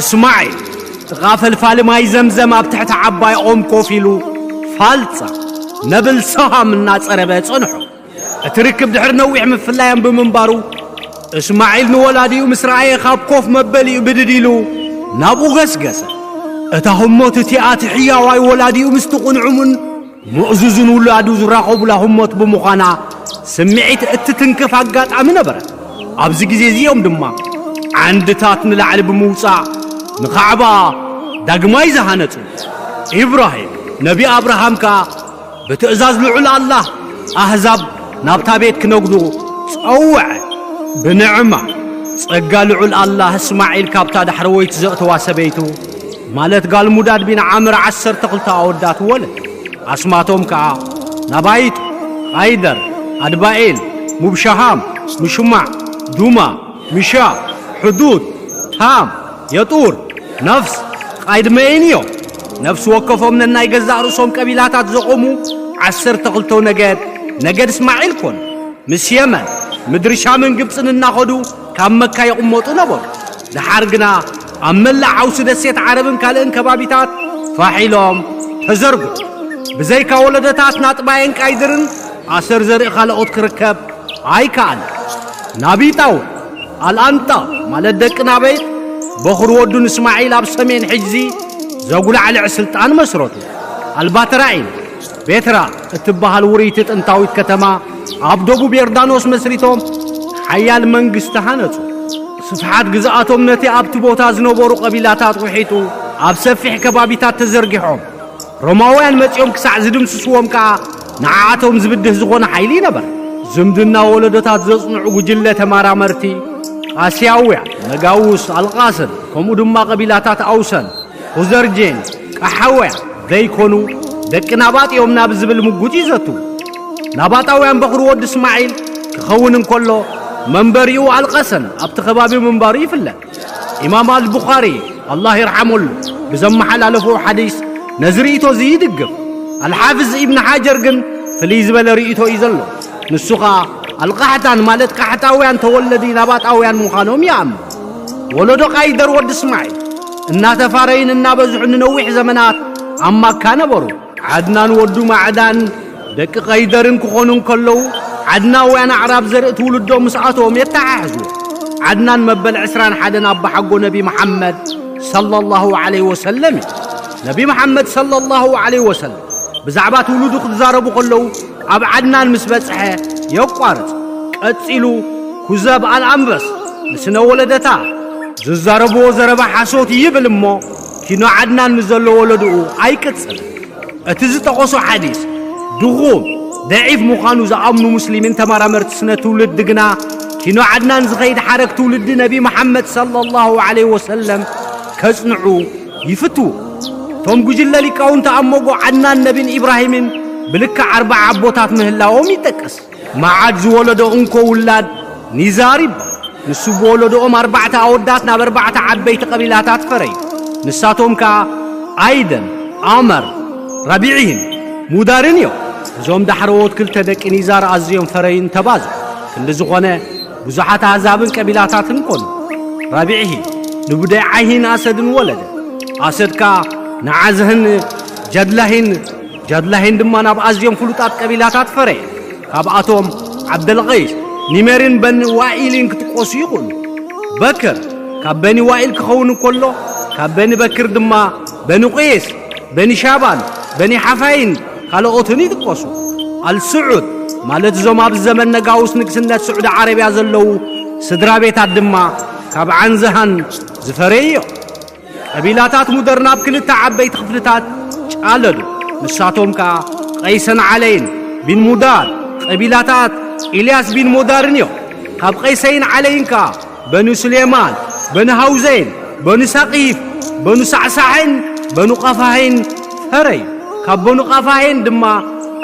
እስማዒል ጥቓ ፈልፋሊ ማይ ዘምዘም ኣብ ትሕቲ ዓባይ ኦም ኮፍ ኢሉ ፋልጻ፣ ነብል ሰሃም እናጸረበ ጸንሖ። እቲ ርክብ ድሕሪ ነዊሕ ምፍላዮም ብምንባሩ፣ እስማዒል ንወላዲኡ ምስ ረኣየ፣ ካብ ኮፍ መበሊኡ ብድድ ኢሉ ናብኡ ገስገሰ። እታ ህሞት እቲኣ፣ እቲ ሕያዋይ ወላዲኡ ምስቲ ቁንዑሙን ምእዙዝን ውላዱ ዝራኸቡላ ህሞት ብምዃና፣ ስምዒት እትትንክፍ ኣጋጣሚ ነበረት። ኣብዚ ግዜ እዚኦም ድማ፣ ዓንድታት ንላዕሊ ብምውጻእ፣ ንኻዕባ ዳግማይ ዝሃነጹ። ኢብራሂም፣ ነቢ ኣብርሃም ከኣ ብትእዛዝ ልዑል ኣላህ ኣህዛብ ናብታ ቤት ክነግዱ ጸውዐ። ብንዕማ ጸጋ ልዑል ኣላህ፣ እስማዒል ካብታ ዳሕረወይቲ ዘእተዋ ሰበይቱ፣ ማለት ጋል ሙዳድ ቢን ዓምር፣ ዓሰርተ ክልተ ኣወዳት ወለድ። ኣስማቶም ከኣ ናባይጥ፣ ቃይደር፣ ኣድባኤል፣ ሙብሻሃም፣ ምሹማዕ፣ ዱማ፣ ሚሻ፣ ሕዱድ፣ ታም፣ የጡር፣ ነፍስ፣ ቃይድ መይን እዮም። ነፍሲ ወከፎም ነናይ ገዛእ ርእሶም ቀቢላታት ዘቖሙ ዓሰርተ ክልተ ነገድ፣ ነገድ እስማዒል ኮኑ። ምስ የመን፣ ምድሪ ሻምን ግብጽን እናኸዱ ካብ መካ ይቕመጡ ነበሩ። ደሓር ግና ኣብ መላእ ዓውሲ ደሴት ዓረብን ካልእን ከባቢታት ፋሕ ኢሎም ተዘርግሑ። ብዘይካ ወለዶታት ናጥባየን ቃይድርን ኣሰር ዘርኢ ካልኦት ክርከብ ኣይከኣለን። ናቢጣው ኣልኣንጣ ማለት ደቂ ናበይት በኹሪ ወዱ ንእስማዒል ኣብ ሰሜን ሕጅዚ ዘጉላዕልዕ ስልጣን መስረቱ። ኣልባትራኢን ቤትራ እትበሃል ውርይቲ ጥንታዊት ከተማ ኣብ ደቡብ ዮርዳኖስ መስሪቶም ሓያል መንግስቲ ሃነጹ። ስፍሓት ግዝኣቶም ነቲ ኣብቲ ቦታ ዝነበሩ ቀቢላታት ውሒጡ ኣብ ሰፊሕ ከባቢታት ተዘርጊሖም። ሮማውያን መጺኦም ክሳዕ ዝድምስስዎም ከኣ ንዓኣቶም ዝብድህ ዝኾነ ሓይሊ ነበረ። ዝምድና ወለዶታት ዘጽንዑ ጉጅለ ተመራመርቲ፣ ቃስያውያን፣ መጋውስ፣ ኣልቓሰን፣ ከምኡ ድማ ቀቢላታት ኣውሰን፣ ኹዘርጄን፣ ቀሓውያን ዘይኮኑ ደቂ ናባጥ እዮም ናብ ዝብል ምጉት ይዘቱ። ናባጣውያን በኹሪ ወዲ እስማዒል ክኸውን እንከሎ፣ መንበሪኡ ኣልቐሰን ኣብቲ ከባቢ ምንባሩ ይፍለጥ። ኢማም ኣልቡኻሪ፣ ኣላህ ይርሓመሉ፣ ብዘመሓላለፎ ሓዲስ ነዚ ርእይቶ እዚ ይድግፍ። ኣልሓፍዝ ኢብን ሓጀር ግን ፍልይ ዝበለ ርእይቶ እዩ ዘሎ። ንሱ ኸኣ፣ ኣልቃሕታን ማለት ቃሕጣውያን ተወለዲ ናባጣውያን ምዃኖም ይኣምን። ወለዶ ቃይደር ወዲ እስማዒል እናተፋረዩን እናበዝሑን ንነዊሕ ዘመናት ኣብ ማካ ነበሩ። ዓድናን ወዱ ማዕዳን ደቂ ቀይደርን ክኾኑ እንከለዉ፣ ዓድናውያን ኣዕራብ ዘርኢ ትውልዶም ምስኣቶም የተሓሕዝዎ። ዓድናን መበል ዕስራን ሓደን ኣባሓጎ ነቢ መሓመድ ሰለላሁ ዐለይሂ ወሰለም እዩ። ነቢ መሓመድ ሰለላሁ ዐለይሂ ወሰለም ብዛዕባ ትውልዱ ክትዛረቡ ከለዉ፣ ኣብ ዓድናን ምስ በጽሐ የቋርጽ። ቀጺሉ፣ ኩዘብ ኣልኣንበስ ንስነ ወለደታ ዝዛረብዎ ዘረባ ሓሶት ይብል እሞ፣ ኪኖ ዓድናን ንዘሎ ወለድኡ ኣይቅጽልን። እቲ ዝጠቐሶ ሓዲስ ድኹም፣ ደዒፍ ምዃኑ ዝኣምኑ ሙስሊምን ተመራመርቲ ስነ ትውልዲ ግና፣ ኪኖ ዓድናን ዝኸይድ ሓረግ ትውልዲ ነቢ መሓመድ ሰለላሁ ዐለይሂ ወሰለም ከጽንዑ ይፍትዉ። እቶም ጉጅለ ሊቃውንቲ ኣብ መንጎ ዓድናን ነቢን ኢብራሂምን ብልክዕ ኣርባዓ ኣቦታት ምህላዎም ይጠቅስ። መዓድ ዝወለዶ እንኮ ውላድ ኒዛር ይበሃል። ንሱ ብወለዶኦም ኣርባዕተ ኣወዳት ናብ ኣርባዕተ ዓበይቲ ቀቢላታት ፈረዩ። ንሳቶም ከኣ ኣይደን፣ ኣመር፣ ራቢዒን ሙዳርን እዮም። እዞም ዳሕረዎት ክልተ ደቂ ኒዛር ኣዝዮም ፈረይን ተባዙ። ክንዲ ዝኾነ ብዙሓት ኣህዛብን ቀቢላታትን ኮኑ። ራቢዒሂ ንቡደይ ዓይሂን ኣሰድን ወለደ። ኣሰድ ከኣ ንዓዝህን ጀድላሂን፣ ጀድላሂን ድማ ናብ ኣዝዮም ፍሉጣት ቀቢላታት ፈረየ። ካብኣቶም ዓብደልቀይስ፣ ኒሜርን በኒ ዋኢልን ክጥቀሱ ይኽእሉ። በክር ካብ በኒ ዋኢል ክኸውን እንከሎ፣ ካብ በኒ በክር ድማ በኒ ቁየስ፣ በኒ ሻባን፣ በኒ ሓፋይን ካልኦትን ይጥቀሱ። ኣልስዑድ ማለት እዞም ኣብዚ ዘመን ነጋውስ ንግስነት ስዑዲ ዓረብያ ዘለዉ ስድራ ቤታት ድማ ካብ ዓንዝሃን ዝፈረዩ እዮም። ቀቢላታት ሙደር ናብ ክልተ ዓበይቲ ክፍልታት ጫለዱ። ንሳቶም ከኣ ቀይሰን ዓለይን ቢን ሙዳር፣ ቀቢላታት ኢልያስ ቢን ሙዳርን እዮም። ካብ ቀይሰይን ዓለይን ከኣ በኑ ስሌማን፣ በኑ ሃውዘይን፣ በኑ ሳቂፍ፣ በኑ ሳዕሳሕን፣ በኑ ቀፋህይን ፈረዩ። ካብ በኑ ቀፋህይን ድማ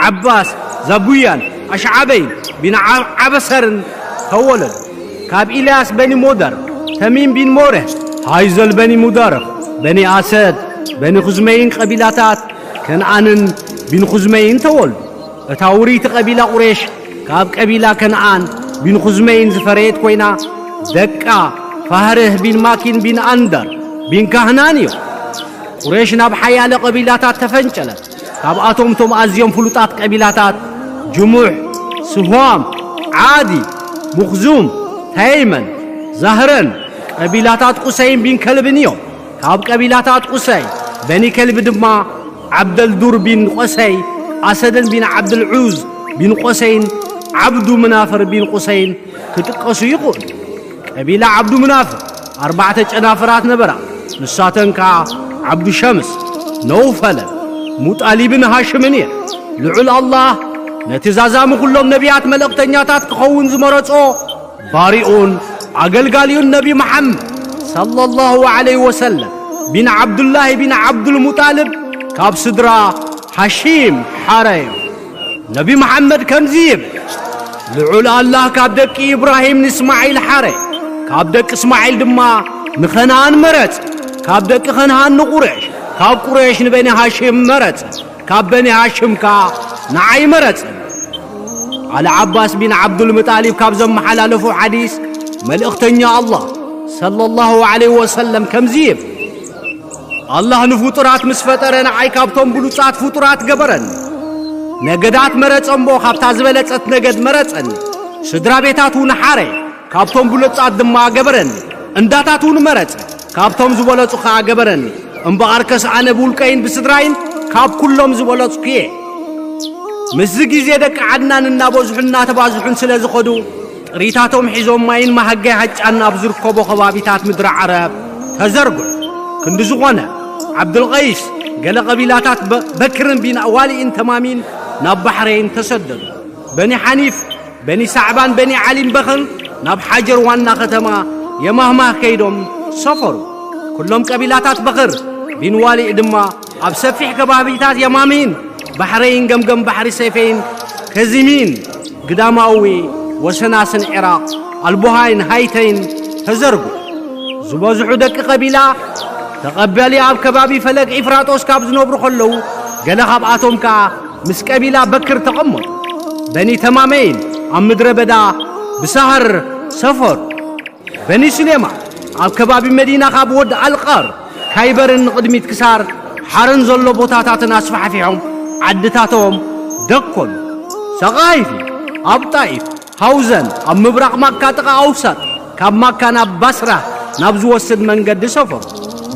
ዓባስ፣ ዛቡያን፣ ኣሽዓበይን ቢን ዓ-፣ ዓበሰርን ተወለዱ። ካብ ኢልያስ በኒ ሞደር፣ ተሚም ቢን ሞረህ፣ ሃይዘል በኒ ሙዳርኽ፣ በኒ ኣሰድ፣ በኒ ኹዝመይን ቀቢላታት ከነኣንን ቢን ኹዝመይን ተወልዱ። እታ ውርይቲ ቀቢላ ቁሬሽ ካብ ቀቢላ ከነኣን ቢን ኹዝመይን ዝፈረየት ኮይና፣ ደቃ ፋህርህ ቢን ማኪን ቢን ኣንደር ቢን ካህናን እዮም። ቁሬሽ ናብ ሓያለ ቀቢላታት ተፈንጨለት። ካብኣቶም እቶም ኣዝዮም ፍሉጣት ቀቢላታት ጅሙሕ፣ ስህዋም፣ ዓዲ፣ ሙኽዙም፣ ተይመን፣ ዛህረን፣ ቀቢላታት ቁሰይን ቢን ከልብን እዮም። ካብ ቀቢላታት ቁሰይ፣ በኒ ከልቢ ድማ ዓብደልዱር ቢን ቆሰይ፣ ኣሰደን ቢን ዓብድልዑዝ ቢን ቆሰይን ዓብዱ ምናፍር ቢን ቁሰይን ክጥቀሱ ይኽእሉ። ቀቢላ ዓብዱ ምናፍር ኣርባዕተ ጨናፍራት ነበራ። ንሳተን ከኣ ዓብዱ ሸምስ፣ ነውፈለ፣ ሙጣሊብን ሃሽምን እየን። ልዑል ኣላህ ነቲ ዛዛሚ ኩሎም ነቢያት መልእኽተኛታት ክኸውን ዝመረጾ ባሪኡን ኣገልጋሊኡን ነቢ መሓመድ ሰለላሁ ዐለይሂ ወሰለም ቢን ዓብዱላሂ ቢን ዓብዱል ሙጣልብ ካብ ስድራ ሃሺም ሓረዮ። ነቢ መሓመድ ከምዚ ይብል፣ ልዑል ኣላህ ካብ ደቂ ኢብራሂም ንእስማዒል ሓረ፣ ካብ ደቂ እስማዒል ድማ ንኸነኣን መረጸ፣ ካብ ደቂ ኸነኣን ንቁሬሽ፣ ካብ ቁሬሽ ንበኒ ሃሽም መረጸ፣ ካብ በኒ ሃሽም ከኣ ንዓይ መረጸ። ኣል ዓባስ ቢን ዓብዱል ምጣሊብ ካብ ዘመሓላለፎ ሓዲስ፣ መልእኽተኛ ኣላህ ሰለላሁ ዐለይሂ ወሰለም ከምዚ ይብል፣ ኣላህ ንፍጡራት ምስ ፈጠረ ንዓይ ካብቶም ብሉጻት ፍጡራት ገበረኒ። ነገዳት መረጸ እሞ ካብታ ዝበለጸት ነገድ መረጸኒ። ስድራ ቤታት እውን ሓረ፣ ካብቶም ብሉጻት ድማ ገበረኒ። እንዳታት እውን መረጸ፣ ካብቶም ዝበለጹ ኸኣ ገበረኒ። እምበኣርከስ ኣነ ብውልቀይን ብስድራይን ካብ ኩሎም ዝበለጽኩ እየ። ምስዚ ግዜ ደቂ ዓድናን እናበዝሑን እናተባዝሑን ስለ ዝኸዱ፣ ጥሪታቶም ሒዞም ማይን መሃገይ ሃጫን ኣብ ዝርከቦ ከባቢታት ምድሪ ዓረብ ተዘርግሑ። ክንዲ ዝኾነ፣ ዓብዱልቀይስ ገለ ቀቢላታት በ-፣ በክርን ቢን ዋሊእን ተማሚን ናብ ባሕረይን ተሰደዱ። በኒ ሓኒፍ፣ በኒ ሳዕባን በኒ ዓሊን በኽር ናብ ሓጀር ዋና ከተማ የማህማህ ከይዶም ሰፈሩ። ኩሎም ቀቢላታት በኽር ቢን ዋሊእ ድማ ኣብ ሰፊሕ ከባቢታት የማሚን ባሕረይን ገምገም ባሕሪ ሰይፈይን ከዚሚን ግዳማዊ ወሰናስን ዒራቕ ኣልቡሃይን ሃይተይን ተዘርጉ። ዝበዝሑ ደቂ ቀቢላ ተቐበሊ ኣብ ከባቢ ፈለግ ኢፍራጦስ ካብ ዝነብሩ ከለዉ፣ ገለ ካብኣቶም ከኣ ምስ ቀቢላ በክር ተቐመጡ። በኒ ተማመይን ኣብ ምድረ በዳ ብሳህር ሰፈሩ። በኒ ሱሌማ ኣብ ከባቢ መዲና ካብ ወድ ኣልቃር ካይበርን ንቕድሚት ክሳር ሓረን ዘሎ ቦታታትን ኣስፋሕፊሖም ዓድታቶም ደኮኑ። ሰቓይፊ ኣብ ጣኢፍ ሃውዘን ኣብ ምብራቕ ማካ ጥቓ ኣውሳጥ ካብ ማካ ናብ ባስራ ናብ ዝወስድ መንገዲ ሰፈሩ።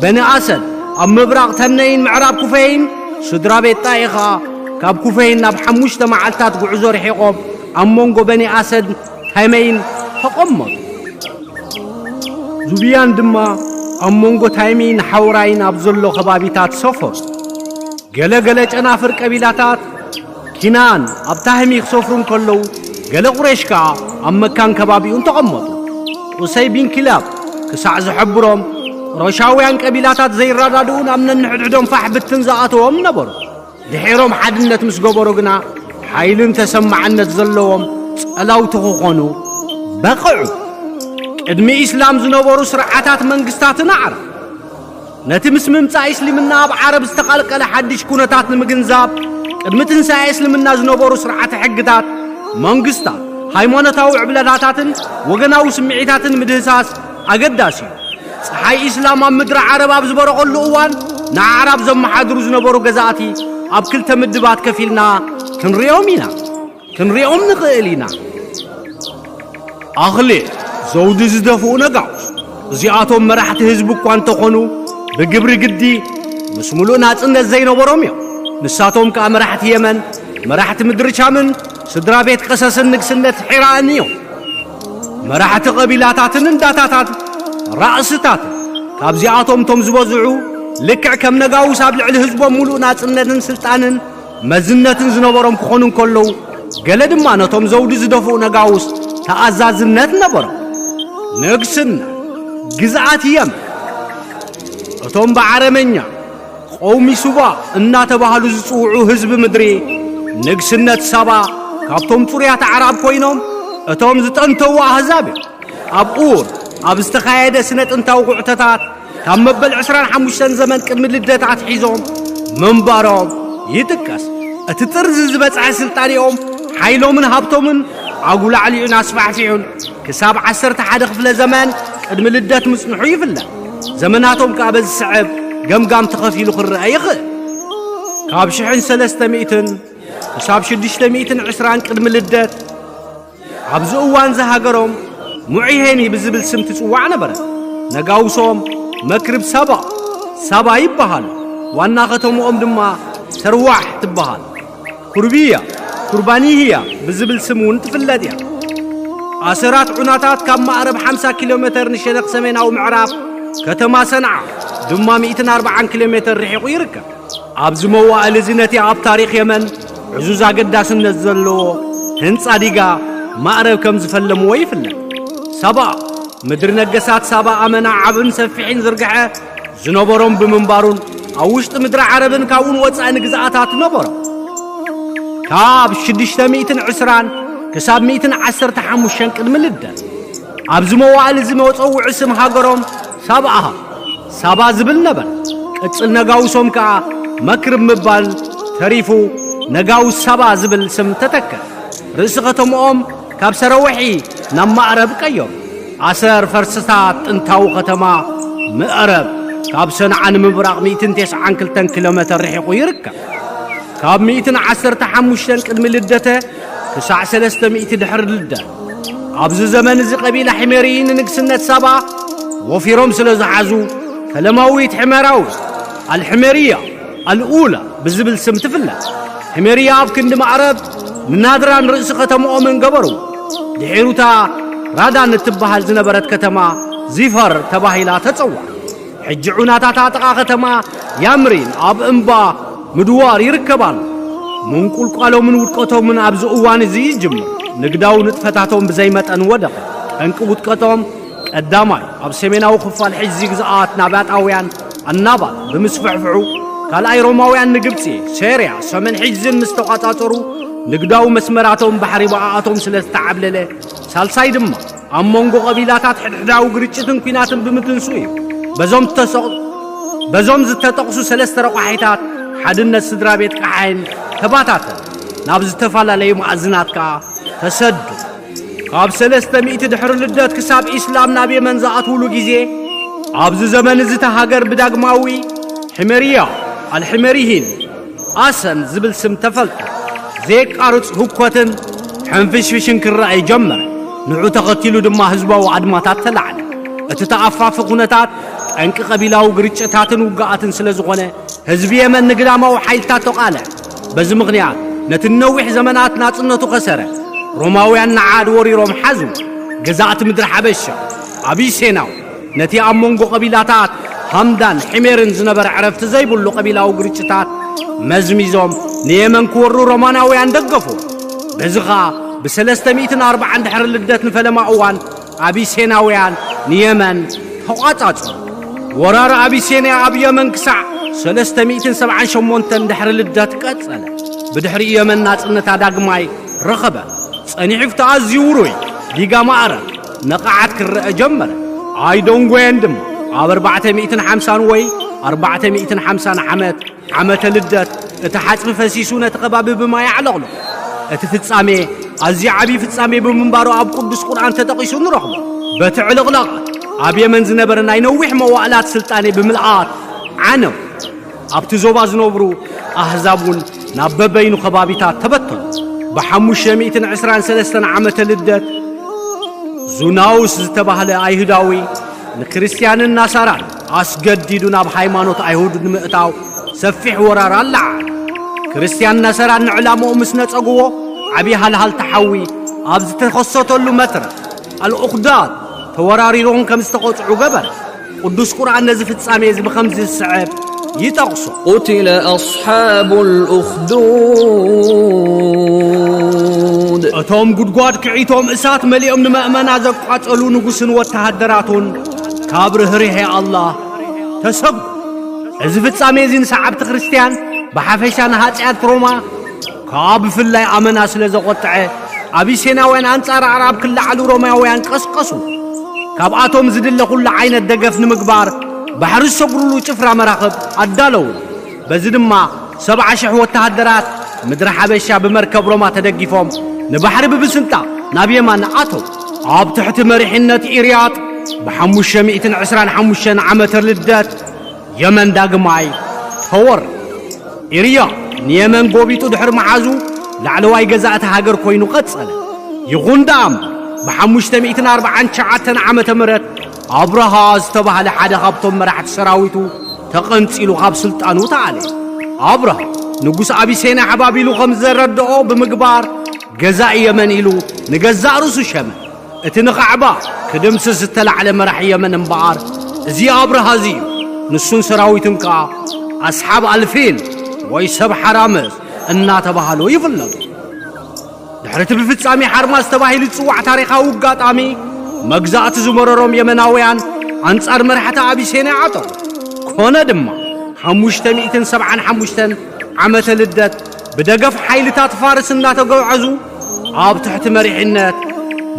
በኒ ኣሰድ ኣብ ምብራቕ ተምነይን ምዕራብ ኩፈይን፣ ስድራ ቤት ጣኢ ኸኣ ካብ ኩፈይን ናብ ሓሙሽተ መዓልታት ጉዕዞ ርሒቖም ኣብ መንጎ በኒ ኣሰድ ታይመይን ተቐመጡ። ዙብያን ድማ ኣብ መንጎ ታይመይን ሓውራይን ኣብ ዘሎ ከባቢታት ሰፈሩ። ገለ ገለ ጨናፍር ቀቢላታት ኪናን ኣብ ታህሚ ክሰፍሩ እንከለዉ፣ ገለ ቁሬሽ ከኣ ኣብ መካን ከባቢኡን ተቐመጡ። ቁሰይ ቢን ኪላብ ክሳዕ ዝሐብሮም፣ ቁረሻውያን ቀቢላታት ዘይረዳድኡን ኣብ ነንሕድሕዶም ፋሕ ብትን ዝኣተዎም ነበሩ። ድሒሮም ሓድነት ምስ ገበሩ ግና፣ ሓይልን ተሰማዕነት ዘለዎም ጸላውቲ ክኾኑ በቕዑ። ቅድሚ ኢስላም ዝነበሩ ስርዓታት መንግስታትን ኣዕራብ ነቲ ምስ ምምጻእ እስልምና ኣብ ዓረብ ዝተቓልቀለ ሓድሽ ኩነታት ንምግንዛብ፣ ቅድሚ ትንሳኤ እስልምና ዝነበሩ ስርዓተ ሕግታት፣ መንግስታት፣ ሃይማኖታዊ ዕብለታታትን ወገናዊ ስምዒታትን ምድህሳስ ኣገዳሲ እዩ። ጸሓይ ኢስላም ኣብ ምድሪ ዓረብ ኣብ ዝበረቐሉ እዋን፣ ንኣዕራብ ዘመሓድሩ ዝነበሩ ገዛእቲ ኣብ ክልተ ምድባት ከፊልና ክንሪኦም ኢና። ክንሪኦም ንኽእል ኢና። ኣኽሊዕ ዘውዲ ዝደፍኡ ነጋውስ፣ እዚኣቶም መራሕቲ ህዝቢ እኳ እንተኾኑ፣ ብግብሪ ግዲ ምስ ሙሉእ ናጽነት ዘይነበሮም እዮም። ንሳቶም ከኣ መራሕቲ የመን፣ መራሕቲ ምድሪ ሻምን ስድራ ቤት ቀሰስን ንግስነት ሒራእን እዮም። መራሕቲ ቀቢላታትን እንዳታታት ራእስታት፣ ካብዚኣቶም እቶም ዝበዝሑ ልክዕ ከም ነጋውስ ኣብ ልዕሊ ህዝቦም ሙሉእ ናጽነትን ስልጣንን መዝነትን ዝነበሮም ክኾኑ እንከለዉ፣ ገለ ድማ ነቶም ዘውዲ ዝደፍኡ ነጋውስ ተኣዛዝነት ነበሮም። ንግስና ግዝኣት የመን፣ እቶም ብዓረመኛ ቀውሚ ሱባ እናተባህሉ ዝጽውዑ ህዝቢ ምድሪ፣ ንግስነት ሳባ ካብቶም ጽሩያት ኣዕራብ ኮይኖም፣ እቶም ዝጠንተዉ ኣህዛብ እዮም። ኣብ ኡር ኣብ ዝተኻየደ ስነ ጥንታዊ ጉዕተታት፣ ካብ መበል ዕስራን ሓሙሽተን ዘመን ቅድሚ ልደት ኣትሒዞም ምንባሮም ይጥቀስ። እቲ ጥርዚ ዝበጽሐ ስልጣኔኦም፣ ሓይሎምን ሃብቶምን ኣጉላዕሊዑን ኣስፋሕፊሑን፣ ክሳብ ዓሰርተ ሓደ ክፍለ ዘመን ቅድሚ ልደት ምጽንሑ ይፍለጥ። ዘመናቶም ከኣ በዚ ስዕብ ገምጋም ተኸፊሉ ክረአ ይኽእል። ካብ ሽሕን ሰለስተ ሚእትን ክሳብ ሽዱሽተ ሚእትን ዕስራን ቅድሚ ልደት፣ ኣብዚ እዋን እዚ ሃገሮም ሙዒሄኒ ብዝብል ስም ትጽዋዕ ነበረት። ነጋውሶም መክርብ ሳባ፣ ሳባ ይበሃሉ። ዋና ከተምኦም ድማ ተርዋሕ ትበሃል። ኩርብያ፣ ኩርባኒህያ ብዝብል ስም እውን ትፍለጥ እያ። ኣሰራት ዑናታት ካብ ማዕረብ ሓምሳ ኪሎ ሜተር ንሸነኽ ሰሜናዊ ምዕራብ ከተማ ሰንዓ ድማ ሚእትን ኣርባዓን ኪሎ ሜተር ርሒቑ ይርከብ። ኣብዚ መዋእል እዚ ነቲ ኣብ ታሪኽ የመን ዕዙዝ ኣገዳስነት ዘለዎ ህንጻ ዲጋ ማዕረብ ከም ዝፈለምዎ ይፍለጥ። ሳባ፣ ምድሪ ነገሳት ሳባ ኣመና ዓብን ሰፊሕን ዝርግሐ ዝነበሮም ብምንባሩን ኣብ ውሽጢ ምድሪ ዓረብን ካብኡን ወጻኢ ንግዝኣታት ነበሮም። ካብ ሽዱሽተ ሚእትን ዕስራን ክሳብ ሚእትን ዓሰርተ ሓሙሽተን ቅድሚ ልደት ኣብዚ መዋእል እዚ መጸውዒ ስም ሃገሮም ሳብኣ ሳባ ዝብል ነበር። ቅጽል ነጋውሶም ከኣ መክርብ ምባል ተሪፉ ነጋውስ ሳባ ዝብል ስም ተተከ። ርእሲ ከተምኦም ካብ ሰረወሒ ናብ ማዕረብ ቀየሩ። ኣሰር ፈርስታት ጥንታዊ ከተማ ምዕረብ ካብ ሰንዓ ንምብራቕ ሚእትን ተስዓን ክልተን ኪሎ ሜተር ርሒቑ ይርከብ። ካብ ሚእትን ዓሰርተ ሓሙሽተን ቅድሚ ልደተ ክሳዕ ሰለስተ ሚእቲ ድሕሪ ልደት። ኣብዚ ዘመን እዚ ቀቢላ ሒሜሪ ንንግስነት ሳባ ወፊሮም ስለ ዝሓዙ፣ ፈለማዊት ሕመራዊ ኣልሕሜርያ ኣልኡላ ብዝብል ስም ትፍለጥ። ሕሜርያ ኣብ ክንዲ ማዕረብ ንናድራን ርእሲ ከተምኦምን ገበሩ። ድሒሩታ ራዳን እትበሃል ዝነበረት ከተማ ዚፈር ተባሂላ ተጸውዓ። ሕጂ ዑናታት ኣጥቓ ከተማ ያምሪን ኣብ እምባ ምድዋር ይርከባሉ። ምንቁልቋሎምን ውድቀቶምን ኣብዚ እዋን እዚ ይጅምር። ንግዳዊ ንጥፈታቶም ብዘይ መጠን ወደቐ። ጠንቂ ውድቀቶም ቀዳማይ ኣብ ሰሜናዊ ክፋል ሕዚ ግዝኣት ናባጣውያን ኣናባል ብምስፍሕፍሑ፣ ካልኣይ ሮማውያን ንግብጺ፣ ሴርያ፣ ሰሜን ሕዝን ምስ ተቋጻጸሩ፣ ንግዳዊ መስመራቶም ባሕሪ ብኣኣቶም ስለ ዝተዓብለለ፣ ሳልሳይ ድማ ኣብ መንጎ ቀቢላታት ሕድሕዳዊ ግርጭትን ኲናትን ብምትንሱ እዩ። በዞም ተሰቕ-፣ በዞም ዝተጠቕሱ ሰለስተ ረቋሒታት ሓድነት ስድራ ቤት ቀሓይን ተባታተን፣ ናብ ዝተፈላለዩ መኣዝናት ከኣ ተሰዱ። ካብ ሰለስተ ሚእቲ ድሕሪ ልደት ክሳብ ኢስላም ናብ የመን ዝኣትውሉ ግዜ፣ ኣብዚ ዘመን እዚ እታ ሃገር ብዳግማዊ ሕመርያ ኣልሕመሪሂን ኣሰን ዝብል ስም ተፈልጠ። ዘየቃርጽ ህኮትን ሕንፍሽፍሽን ክረኣይ ጀመረ። ንዑ ተኸቲሉ ድማ ህዝባዊ ኣድማታት ተላዕለ። እቲ ተኣፋፊ ኩነታት ጠንቂ ቀቢላዊ ግርጭታትን ውግኣትን ስለ ዝኾነ፣ ህዝቢ የመን ንግዳማዊ ሓይልታት ተቓልዐ። በዚ ምኽንያት ነቲ ንነዊሕ ዘመናት ናጽነቱ ከሰረ ሮማውያን ንዓድ ወሪሮም ሓዙ። ገዛእቲ ምድሪ ሓበሻ፣ ኣቢሴናው፣ ነቲ ኣብ መንጎ ቀቢላታት ሃምዳን ሒሜርን ዝነበረ ዕረፍቲ ዘይብሉ ቀቢላዊ ግርጭታት መዝሚዞም ንየመን ክወሩ ሮማናውያን ደገፉ። በዚ ኸኣ ብሰለስተ ሚእትን ኣርባዓን ድሕሪ ልደት ንፈለማ እዋን ኣቢሴናውያን ንየመን ተቋጻጸሩ። ወራር ኣቢሴንያ ኣብ የመን ክሳዕ ሰለስተ ሚእትን ሰብዓን ሸሞንተን ድሕሪ ልደት ቀጸለ። ብድሕሪኡ የመን ናጽነታ ዳግማይ ረኸበት። ጸኒሑ ኣብቲ ኣዝዩ ውሩይ ዲጋ ማዕረብ ነቓዓት ክረአ ጀመረ። ኣይዶንጎየን ድማ ኣብ ኣርባዕተ ሚእትን ሓምሳን ወይ ኣርባዕተ ሚእትን ሓምሳን ዓመት ዓመተ ልደት እቲ ሓጽቢ ፈሲሱ ነቲ ከባቢ ብማይ ኣዕለቕሎ። እቲ ፍጻሜ ኣዝዩ ዓብዪ ፍጻሜ ብምንባሩ ኣብ ቅዱስ ቁርኣን ተጠቒሱ ንረኽቦ። በቲ ዕልቕላቕ ኣብ የመን ዝነበረ ናይ ነዊሕ መዋእላት ስልጣኔ ብምልኣት ዓነው። ኣብቲ ዞባ ዝነብሩ ኣህዛብ እውን ናብ በበይኑ ከባቢታት ተበተኑ። ብ523 ዓመተ ልደት ዙናውስ ዝተባህለ ኣይሁዳዊ ንክርስትያንን ናሳራን ኣስገዲዱ ናብ ሃይማኖት ኣይሁድ ንምእታው ሰፊሕ ወራር ኣለዓለ። ክርስትያን ናሳራን ንዕላምኡ ምስ ነጸግዎ ዓብዪ ሃልሃልታ ሓዊ ኣብ ዝተኸሰተሉ መትረፍ ኣልኡኽዳድ ተወራሪሮም ከም ዝተቐጽዑ ገበረ። ቅዱስ ቁርኣን ነዚ ፍጻሜ እዚ ብኸምዚ ዝስዕብ ይጠቕሶ። قتل أصحاب الأخدود. እቶም ጉድጓድ ክዒቶም እሳት መሊኦም ንመእመና ዘቃጸሉ ንጉስን ወተሃደራቱን ካብ ርህርሄ ኣላህ ተሰጉ። እዚ ፍጻሜ እዚ ንሰዓብቲ ክርስትያን ብሓፈሻ ንሃጺያት ሮማ ከኣ ብፍላይ ኣመና ስለ ዘቖጥዐ፣ ኣቢሴናውያን ኣንጻር ኣዕራብ ክለዓሉ ሮማውያን ቀስቀሱ። ካብኣቶም ዝድለ ኩሉ ዓይነት ደገፍ ንምግባር ባሕሪ ዝሰግሩሉ ጭፍራ መራኽብ ኣዳለዉ። በዚ ድማ ሰብዓ ሽሕ ወተሃደራት ምድሪ ሓበሻ ብመርከብ ሮማ ተደጊፎም ንባሕሪ ብምስንጣቕ ናብ የማን ኣተው። ኣብ ትሕቲ መሪሕነት ኢርያጥ ብ525 ዓመተ ልደት የመን ዳግማይ ተወር። ኢርያ ንየመን ጎቢጡ ድሕሪ መሓዙ ላዕለዋይ ገዛእቲ ሃገር ኮይኑ ቀጸለ። ይኹን ደኣ እምበር ብ549 ዓመተ ምህረት ኣብረሃ ዝተባህለ ሓደ ካብቶም መራሕቲ ሰራዊቱ ተቐንጺሉ ካብ ስልጣኑ ተኣለ። ኣብረሃ ንጉስ ኣቢሴና ሓባቢሉ ከም ዘረድኦ ብምግባር ገዛኢ የመን ኢሉ ንገዛእ ርእሱ ሸመ። እቲ ንኻዕባ ክድምስስ ዝተላዕለ መራሒ የመን እምበኣር እዚ ኣብረሃ እዚ እዩ። ንሱን ሰራዊቱን ከኣ ኣስሓብ ኣልፊል ወይ ሰብ ሓራምዝ እናተባህሉ ይፍለጡ። ድሕሪ እቲ ብፍጻሜ ሓርማዝ ተባሂሉ ዝጽዋዕ ታሪኻዊ ኣጋጣሚ መግዛእቲ ዝመረሮም የመናውያን ኣንጻር መራሕቲ ኣቢሴንያ ዓጠቑ። ኮነ ድማ 575 ዓመተ ልደት ብደገፍ ሓይልታት ፋርስ እናተጓዓዙ ኣብ ትሕቲ መሪሕነት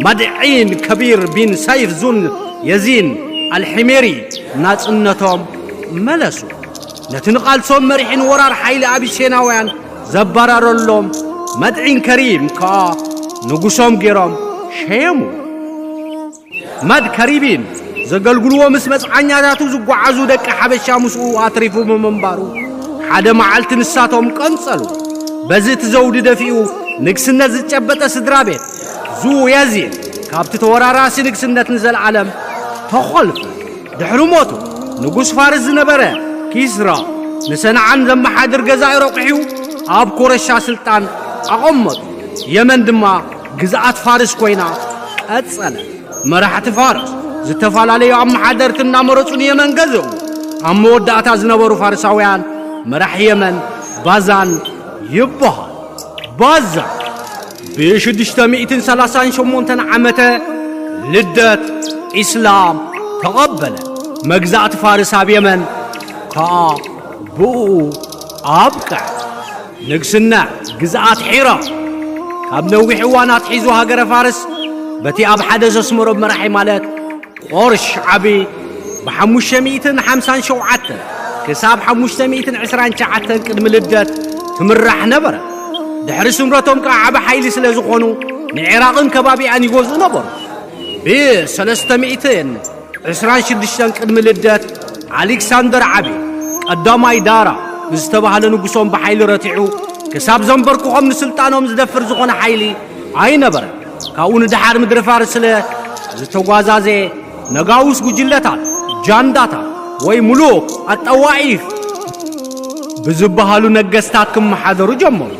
መድዒን ከቢር ቢን ሰይፍ ዙን የዚን ኣልሒሜሪ ናጽነቶም መለሱ። ነቲ ንቓልሶም መሪሕን ወራር ሓይሊ ኣቢሴናውያን ዘባራረሎም መድዒን ከሪም ከኣ ንጉሶም ገይሮም ሸየሙ። መድ ከሪቢን ዘገልግልዎ ምስ መጽዓኛታቱ ዝጓዓዙ ደቂ ሓበሻ ምስኡ ኣትሪፉ ብምንባሩ ሓደ መዓልቲ ንሳቶም ቀንጸሉ። በዚ እቲ ዘውዲ ደፊኡ ንግስነት ዝጨበጠ ስድራ ቤት ዙ የዚን ካብቲ ተወራራሲ ንግስነት ንዘለዓለም ተኾልፈ። ድሕሪ ሞቱ ንጉስ ፋርስ ዝነበረ ኪስራ ንሰንዓን ዘመሓድር ገዛኢ ረቑሒኡ ኣብ ኮረሻ ስልጣን ኣቐመጡ። የመን ድማ ግዝኣት ፋርስ ኮይና ቀጸለ። መራሕቲ ፋርስ ዝተፈላለዩ ኣመሓደርቲ እናመረጹ ንየመን ገዝኡ። ኣብ መወዳእታ ዝነበሩ ፋርሳውያን መራሒ የመን ባዛን ይበሃል። ባዛን ብ638 ዓመተ ልደት ኢስላም ተቐበለ። መግዛእቲ ፋርስ ኣብ የመን ከኣ ብኡ ኣብቅዐ። ንግስና ግዝኣት ሒራ ካብ ነዊሕ እዋን ኣትሒዙ ሃገረ ፋርስ በቲ ኣብ ሓደ ዘስመሮም መራሒ ማለት ቆርሽ ዓቢ ብ557 ክሳብ 529 ቅድሚ ልደት ትምራሕ ነበረ። ድሕሪ ስምረቶም ከኣ ዓቢ ሓይሊ ስለ ዝኾኑ ንዒራቕን ከባቢኣን ይገዝኡ ነበሩ። ብ326 ቅድሚ ልደት ኣሌክሳንደር ዓቢ ቀዳማይ ዳራ ንዝተባህለ ንጉሶም ብሓይሊ ረቲዑ ክሳብ ዘንበርክኾም ንስልጣኖም ዝደፍር ዝኾነ ሓይሊ ኣይነበረን። ካብኡ ንደሓር ምድሪ ፋርስ ስለ ዝተጓዛዘየ ነጋውስ ጉጅለታት፣ ጃንዳታት ወይ ሙሉክ ኣጠዋኢፍ ብዝበሃሉ ነገስታት ክመሓደሩ ጀመሩ።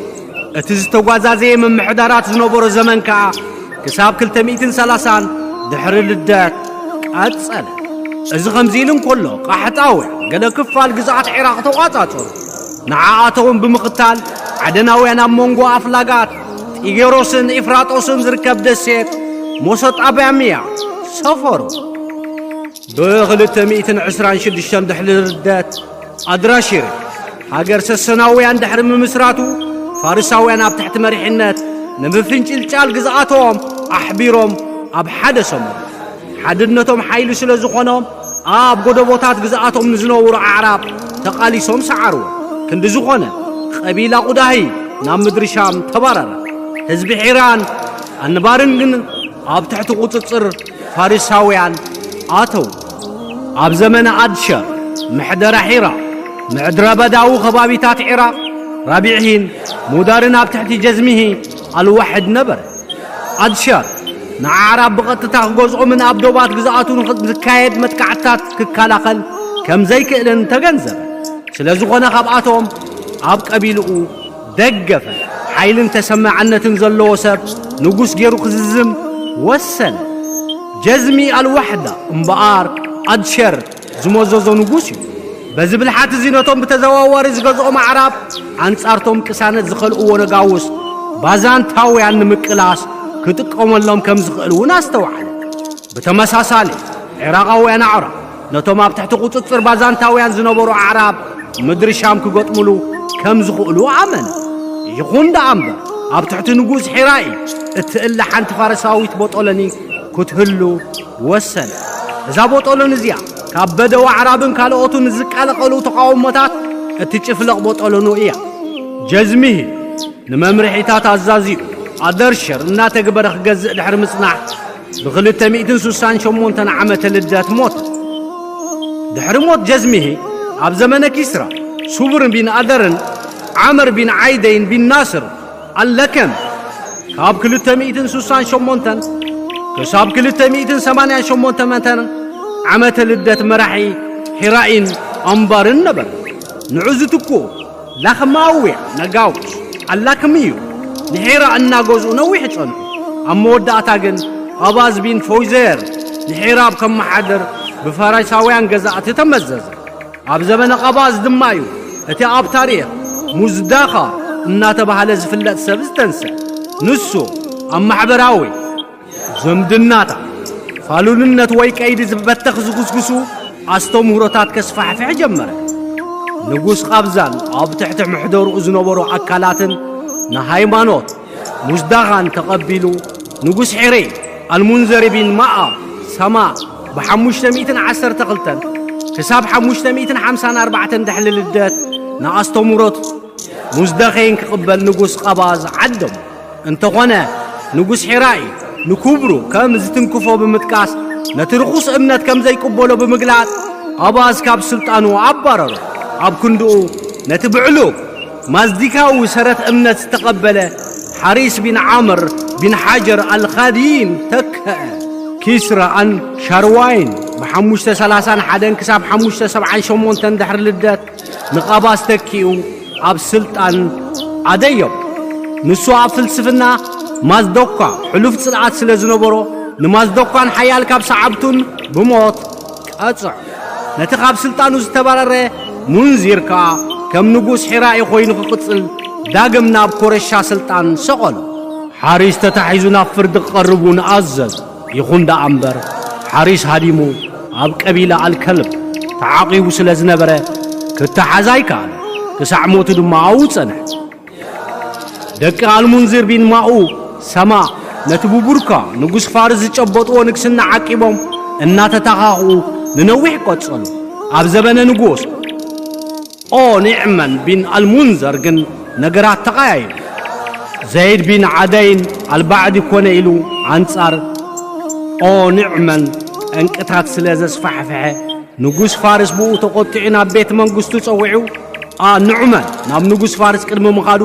እቲ ዝተጓዛዘየ ምምሕዳራት ዝነበሮ ዘመን ከኣ ክሳብ 230 ድሕሪ ልደት ቀጸለ። እዚ ከምዚ ኢሉ እንከሎ ቃሕጣውያን ገለ ክፋል ግዝኣት ዒራቕ ተቋጻጸሩ። ንዓኣቶም ብምኽታል ዓደናውያን ኣብ መንጎ ኣፍላጋት ጢጌሮስን ኢፍራጦስን ዝርከብ ደሴት ሞሶጣብያምያ ሰፈሩ። ብ226 ድሕሪ ልደት ኣድራሺሪ ሃገር ሰሰናውያን ድሕሪ ምምስራቱ ፋርሳውያን ኣብ ትሕቲ መሪሕነት ንምፍንጭልጫል ግዝኣቶም ኣሕቢሮም ኣብ ሓደ ሰሙን ሓድነቶም ሓይሊ ስለ ዝኾኖም ኣብ ጎደቦታት ግዝኣቶም ንዝነበሩ ኣዕራብ ተቓሊሶም ሰዓርዎ። ክንዲ ዝኾነ፣ ቀቢላ ቁዳሂ ናብ ምድሪ ሻም ተባረረ። ህዝቢ ሒራን ኣንባርን ግን ኣብ ትሕቲ ቁጽጽር ፋሪሳውያን ኣተው። ኣብ ዘመነ ኣድሸር፣ ምሕደራ ሒራ፣ ምድረ በዳዊ ከባቢታት ዒራቕ፣ ራቢዒሂን ሙዳርን ኣብ ትሕቲ ጀዝሚሂ ኣልዋሕድ ነበረ። ኣድሸር ንኣዕራብ ብቐጥታ ክገዝኦምን ኣብ ዶባት ግዝኣቱ ንዝካየድ መጥቃዕትታት ክከላኸል ከም ዘይክእልን ተገንዘበ። ስለ ዝኾነ ካብኣቶም ኣብ ቀቢልኡ ደገፈ። ሓይልን ተሰማዕነትን ዘለዎ ሰብ ንጉስ ገይሩ ክዝዝም ወሰነ። ጀዝሚ ኣልዋሕዳ እምበኣር ኣድሸር ዝመዘዞ ንጉስ እዩ። በዚ ብልሓት እዚ ነቶም ብተዘዋዋሪ ዝገዝኦም ኣዕራብ ኣንጻርቶም ቅሳነት ዝኸልእዎ ነጋውስ ባዛንታውያን ንምቅላስ ክጥቀመሎም ከም ዝኽእል እውን ኣስተውዓለ። ብተመሳሳሊ፣ ዒራቓውያን ኣዕራብ ነቶም ኣብ ትሕቲ ቁጽጽር ባዛንታውያን ዝነበሩ ኣዕራብ ምድሪ ሻም ክገጥምሉ ከም ዝኽእሉ ኣመነ። ይኹን ደኣ እምበር፣ ኣብ ትሕቲ ንጉስ ሒራኢ እትእለ ሓንቲ ፋርሳዊት ቦጦሎኒ ክትህሉ ወሰነ። እዛ ቦጦሎኒ እዚኣ ካብ በደው ኣዕራብን ካልኦትን ዝቃለቐሉ ተቓውሞታት እትጭፍለቕ ቦጦሎኒ እያ። ጀዝሚሂ ንመምርሒታት ኣዛዚኡ ኣደርሸር እናተግበረ ክገዝእ ድሕሪ ምጽናሕ፣ ብ ክልተ ሚእትን ስሳን ሸሞንተን ዓመተ ልደት ሞተ። ድሕሪ ሞት ጀዝሚሂ፣ ኣብ ዘመነ ኪስራ፣ ሱብር ቢን ኣደርን ዓመር ቢን ዓይደይን ቢን ናስር ኣለከም፣ ካብ ክልተ ሚእትን ስሳን ሸሞንተን ክሳብ ክልተ ሚእትን ሰማንያን ሸሞንተን ዓመተ ልደት መራሒ ሒራኢን ኣንባርን ነበረ። ንዑ ዝትክኡ ላኽማውያ ነጋውስ ኣላክምዩ ንሒራ እናገዝኡ ነዊሕ ጸንሑ። ኣብ መወዳእታ ግን ቐባዝ ቢን ፎይዘር ንሒራ ኣብ ከመሓድር ብፋሪሳውያን ገዛእቲ ተመዘዘ። ኣብ ዘመነ ቐባዝ ድማ እዩ እቲ ኣብ ታሪኽ ሙዝዳኻ እናተባህለ ዝፍለጥ ሰብ ዝተንስእ። ንሱ ኣብ ማሕበራዊ ዝምድናታት፣ ፋሉልነት ወይ ቀይዲ ዝበተኽ ዝጉስጉሱ ኣስተምህሮታት ከስፋሕፍሕ ጀመረ። ንጉስ ቓብዛን ኣብ ትሕቲ ምሕደርኡ ዝነበሩ ኣካላትን ንሃይማኖት ሙዝዳኻን ተቐቢሉ፣ ንጉስ ሒሬ ኣልሙንዘር ቢን ማኣ ሰማ ብሓሙሽተ ሚእትን ዓሰርተ ክልተን ክሳብ ሓሙሽተ ሚእትን ሓምሳን ኣርባዕተን ድሕሪ ልደት ንኣስተምህሮት ሙዝደኸይን ክቕበል ንጉስ ቐባዝ ዓደሞ። እንተኾነ፣ ንጉስ ሒራኢ ንክብሩ ከም ዝትንክፎ ብምጥቃስ፣ ነቲ ርኹስ እምነት ከም ዘይቅበሎ ብምግላጽ፣ ቐባዝ ካብ ስልጣኑ ኣባረሮ። ኣብ ክንድኡ፣ ነቲ ብዕሉግ ማዝዲካዊ ሰረት እምነት ዝተቐበለ ሓሪስ ቢን ዓምር ቢን ሓጀር ኣልኻዲን ተክአ። ኪስራ ኣን ሻርዋይን ብሓሙሽተ ሰላሳን ሓደን ክሳብ ሓሙሽተ ሰብዓን ሸሞንተን ድሕሪ ልደት ንቓባዝ ተኪኡ ኣብ ስልጣን ኣደዮም። ንሱ ኣብ ፍልስፍና ማዝዶካ ሕሉፍ ጽልኣት ስለ ዝነበሮ፣ ንማዝዶካን ሓያል ካብ ሰዓብቱን ብሞት ቀጽዖ። ነቲ ካብ ስልጣኑ ዝተባረረ ሙንዚር ከኣ ከም ንጉስ ሒራኢ ኮይኑ ክቕጽል ዳግም ናብ ኮረሻ ስልጣን ሰቐሎ። ሓሪስ ተታሒዙ ናብ ፍርዲ ክቐርብ እውን ኣዘዘ። ይኹን ደኣ እምበር፣ ሓሪስ ሃዲሙ ኣብ ቀቢላ ኣልከልብ ተዓቒቡ ስለ ዝነበረ፣ ክተሓዝ ኣይከኣለ። ክሳዕ ሞቱ ድማ ኣብኡ ጸንሐ። ደቂ ኣልሙንዚር ቢን ማኡ ሰማ ነቲ ብቡርካ ንጉስ ፋርስ ዝጨበጥዎ ንግስና ዓቂቦም እናተተኻኽኡ ንነዊሕ ቀጸሉ። ኣብ ዘበነ ንጉስ ኦ ኒዕመን ቢን ኣልሙንዘር ግን ነገራት ተቐያይሩ። ዘይድ ቢን ዓደይን ኣልባዕዲ ኮነ ኢሉ ኣንጻር ኦ ኒዕመን ጠንቅታት ስለ ዘስፋሕፍሐ፣ ንጉስ ፋርስ ብኡ ተቖጢዑ ናብ ቤት መንግስቱ ጸዊዑ፣ ኣ ኑዕማን ናብ ንጉስ ፋርስ ቅድሚ ምኻዱ፣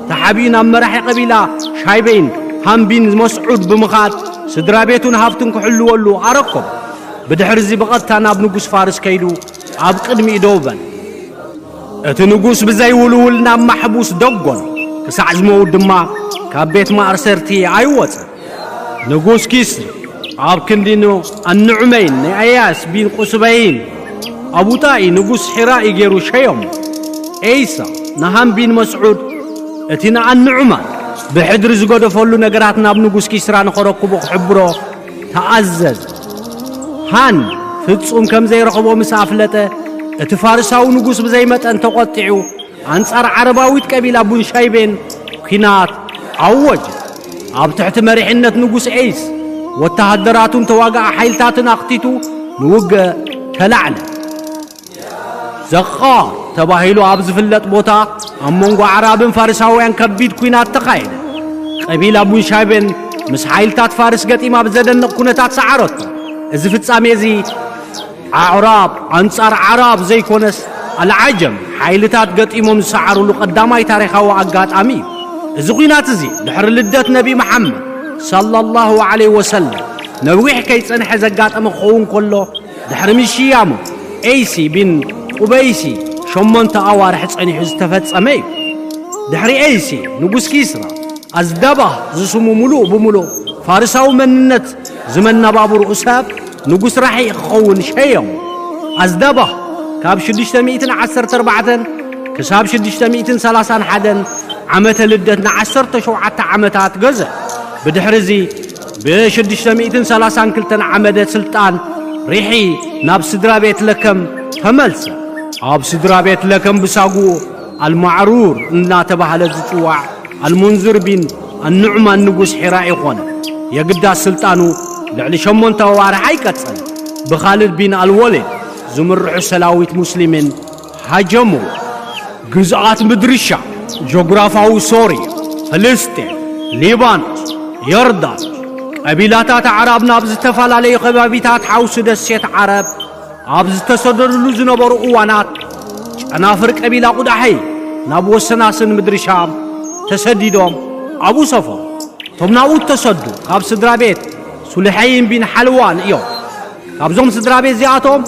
ተሓቢኡ ናብ መራሒ ቀቢላ ሻይበይን ሃም ቢን መስዑድ ብምኻድ፣ ስድራ ቤቱን ሃብቱን ክሕልወሉ ኣረከቦ። ብድሕርዚ ብቐጥታ ናብ ንጉስ ፋርስ ከይዱ ኣብ ቅድሚኡ ደው በለ። እቲ ንጉስ ብዘይውልውል ናብ ማሕቡስ ደጎኖ፣ ክሳዕ ዝመውት ድማ ካብ ቤት ማእሰርቲ ኣይወጸን። ንጉስ ኪስር ኣብ ክንዲ ን-፣ ኣንዑመይን ንኣያስ ቢን ቁስበይን ኣቡጣኢ ንጉስ ሒራኢ ገይሩ ሸየሞ። ኤይሳ ንሃም ቢን መስዑድ እቲ ንኣንዑማን ብሕድሪ ዝገደፈሉ ነገራት ናብ ንጉስ ኪስራ ንኸረክቦ ክሕብሮ ተኣዘዘ። ሃን ፍጹም ከም ዘይረኽቦ ምስ ኣፍለጠ፣ እቲ ፋርሳዊ ንጉስ ብዘይመጠን ተቖጢዑ፣ ኣንጻር ዓረባዊት ቀቢላ ቡንሻይቤን ኲናት ኣወጀ። ኣብ ትሕቲ መሪሕነት ንጉስ ኤይስ፣ ወተሃደራቱን ተዋጋኢ ሓይልታትን ኣኽቲቱ ንውግእ ተላዕለ። ዘቓ ተባሂሉ ኣብ ዝፍለጥ ቦታ ኣብ መንጎ ኣዕራብን ፋርሳውያን ከቢድ ኲናት ተኻየደ። ቀቢላ ቡንሻይበን ምስ ሓይልታት ፋርስ ገጢማ ብዘደንቕ ኩነታት ሰዓረቶ። እዚ ፍጻሜ እዚ ኣዕራብ ኣንጻር ዓራብ ዘይኮነስ ኣልዓጀም ሓይልታት ገጢሞም ዝሰዓሩሉ ቀዳማይ ታሪኻዊ ኣጋጣሚ እዩ። እዚ ኲናት እዚ ድሕሪ ልደት ነቢ መሓመድ ሰለላሁ ዐለይሂ ወሰለም ነዊሕ ከይጸንሐ ዘጋጠመ ክኸውን ከሎ፣ ድሕሪ ምሽያሙ ኤይሲ ቢን ቁበይሲ ሸሞንተ ኣዋርሕ ጸኒሑ ዝተፈጸመ እዩ። ድሕሪ ኤይሲ ንጉስ ኪስራ ኣዝዳባህ ዝስሙ ምሉእ ብምሉእ ፋርሳዊ መንነት ዝመነባብርኡ ሰብ ንጉስ ራሒ ክኸውን ሸየሙ። ኣዝዳባህ ካብ ሽዱሽተ ሚእትን ዓሰርተ ኣርባዕተን ክሳብ ሽዱሽተ ሚእትን ሰላሳን ሓደን ዓመተ ልደት ንዓሰርተ ሸውዓተ ዓመታት ገዘ። ብድሕሪ እዚ ብ ሽዱሽተ ሚእትን ሰላሳን ክልተን ዓመተ ስልጣን ሪሒ ናብ ስድራ ቤት ለከም ተመልሰ። ኣብ ስድራ ቤት ለከም ብሳጉኡ ኣልማዕሩር እናተባህለ ዝጽዋዕ ኣልሙንዝር ቢን ኣንዑማን ንጉስ ሒራኢ ኾነ። የግዳስ ስልጣኑ ልዕሊ ሸሞንተ ኣዋርሕ ኣይቀጸለን። ብኻልድ ቢን ኣልወሊድ ዝምርሑ ሰላዊት ሙስሊምን ሃጀምዎ። ግዝኣት ምድሪ ሻም፣ ጆግራፋዊ ሶርያ፣ ፍልስጤም፣ ሊባኖስ፣ ዮርዳኖስ፣ ቀቢላታት ኣዕራብ ናብ ዝተፈላለዩ ከባቢታት ሓውሲ ደሴት ዓረብ ኣብ ዝተሰደዱሉ ዝነበሩ እዋናት፣ ጨናፍር ቀቢላ ቁዳሐይ ናብ ወሰናስን ምድሪ ሻም ተሰዲዶም ኣብኡ ሰፈሩ። እቶም ናብኡ እተሰዱ ካብ ስድራ ቤት ሱልሐይን ቢን ሓልዋን እዮም። ካብዞም ስድራ ቤት እዚኣቶም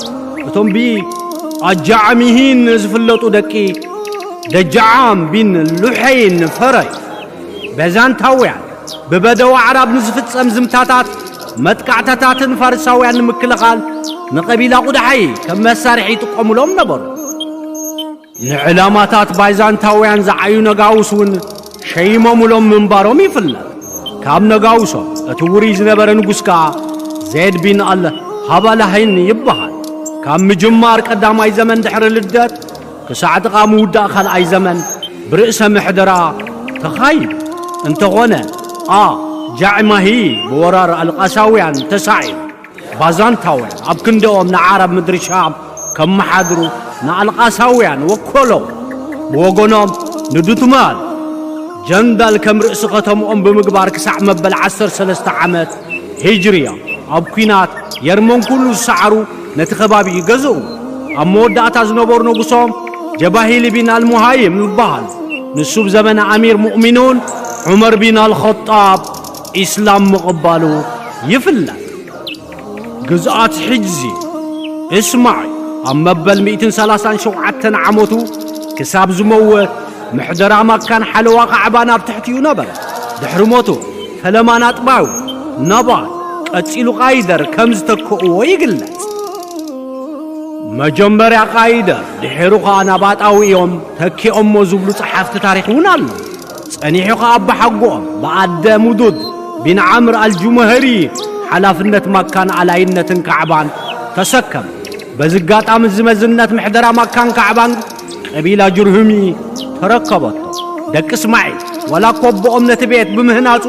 እቶም ብኣጃዕሚሂን ዝፍለጡ ደቂ ደጃዓም ቢን ሉሐይን ፈረዩ። በዛንታውያን ብበደው ኣዕራብ ንዝፍጸም ዝምታታት መጥቃዕታታትን ፋርሳውያን ንምክልኻል ንቐቢላ ቁዳሐይ ከም መሳርሒ ይጥቀሙሎም ነበሩ። ንዕላማታት ባይዛንታውያን ዝዓዩ ነጋውስ እውን ሸይሞምሎም ምንባሮም ይፍለጥ። ካብ ነጋውሶም እቲ ውሩይ ዝነበረ ንጉስ ከኣ ዜድ ቢን ኣል ሃባላሂን ይበሃል። ካብ ምጅማር ቀዳማይ ዘመን ድሕሪ ልደት ክሳዕ ጥቓ ምውዳእ ካልኣይ ዘመን ብርእሰ ምሕደራ ተኻይዱ። እንተኾነ፣ ኣ ጃዕማሂ ብወራር ኣልቃሳውያን ተሳዒሩ። ባዛንታውያን ኣብ ክንድኦም ንዓረብ ምድሪ ሻም ከመሓድሩ ንኣልቃሳውያን ወከሎም። ብወገኖም ንዱትማል ጀንዳል ከም ርእሲ ከተምኦም ብምግባር ክሳዕ መበል ዓሰርተ ሰለስተ ዓመት ሂጅርያ ኣብ ኲናት የርመን ኩሉ ዝሰዓሩ ነቲ ከባቢ ይገዝኡ። ኣብ መወዳእታ ዝነበሩ ንጉሶም ጀባሂሊ ቢን ኣልሙሃይም ይበሃል። ንሱ ብዘመነ ኣሚር ሙእሚኑን ዑመር ቢን ኣልኸጣብ ኢስላም ምቕባሉ ይፍለጥ። ግዝኣት ሕጅዚ እስማዒል ኣብ መበል ሚእትን ሰላሳን ሸውዓተን ዓመቱ ክሳብ ዝመወት ምሕደራ ማካን ሓለዋ ካዕባን ኣብ ትሕቲኡ ነበረ። ድሕሪ ሞቱ ፈለማ ናጥባዊ ናባል ቀጺሉ ቃይደር ከም ዝተክእዎ ይግለጽ። መጀመርያ ቃይደር ድሒሩ ኸኣ ናባጣዊ እዮም ተኪኦሞ ዝብሉ ጸሓፍቲ ታሪኽ እውን ኣለዉ። ጸኒሑ ኸኣ ኣባሓጎኦም ብኣደ ሙዱድ ቢን ዓምር ኣልጁመህሪ ሓላፍነት ማካን ኣላይነትን ካዕባን ተሰከመ። በዚ ኣጋጣሚ እዚ መዝነት ምሕደራ ማካን ካዕባን ቀቢላ ጅርሁሚ ተረከበቶ። ደቂ እስማዒል ዋላ እኮ ኣቦኦም ነቲ ቤት ብምህናጹ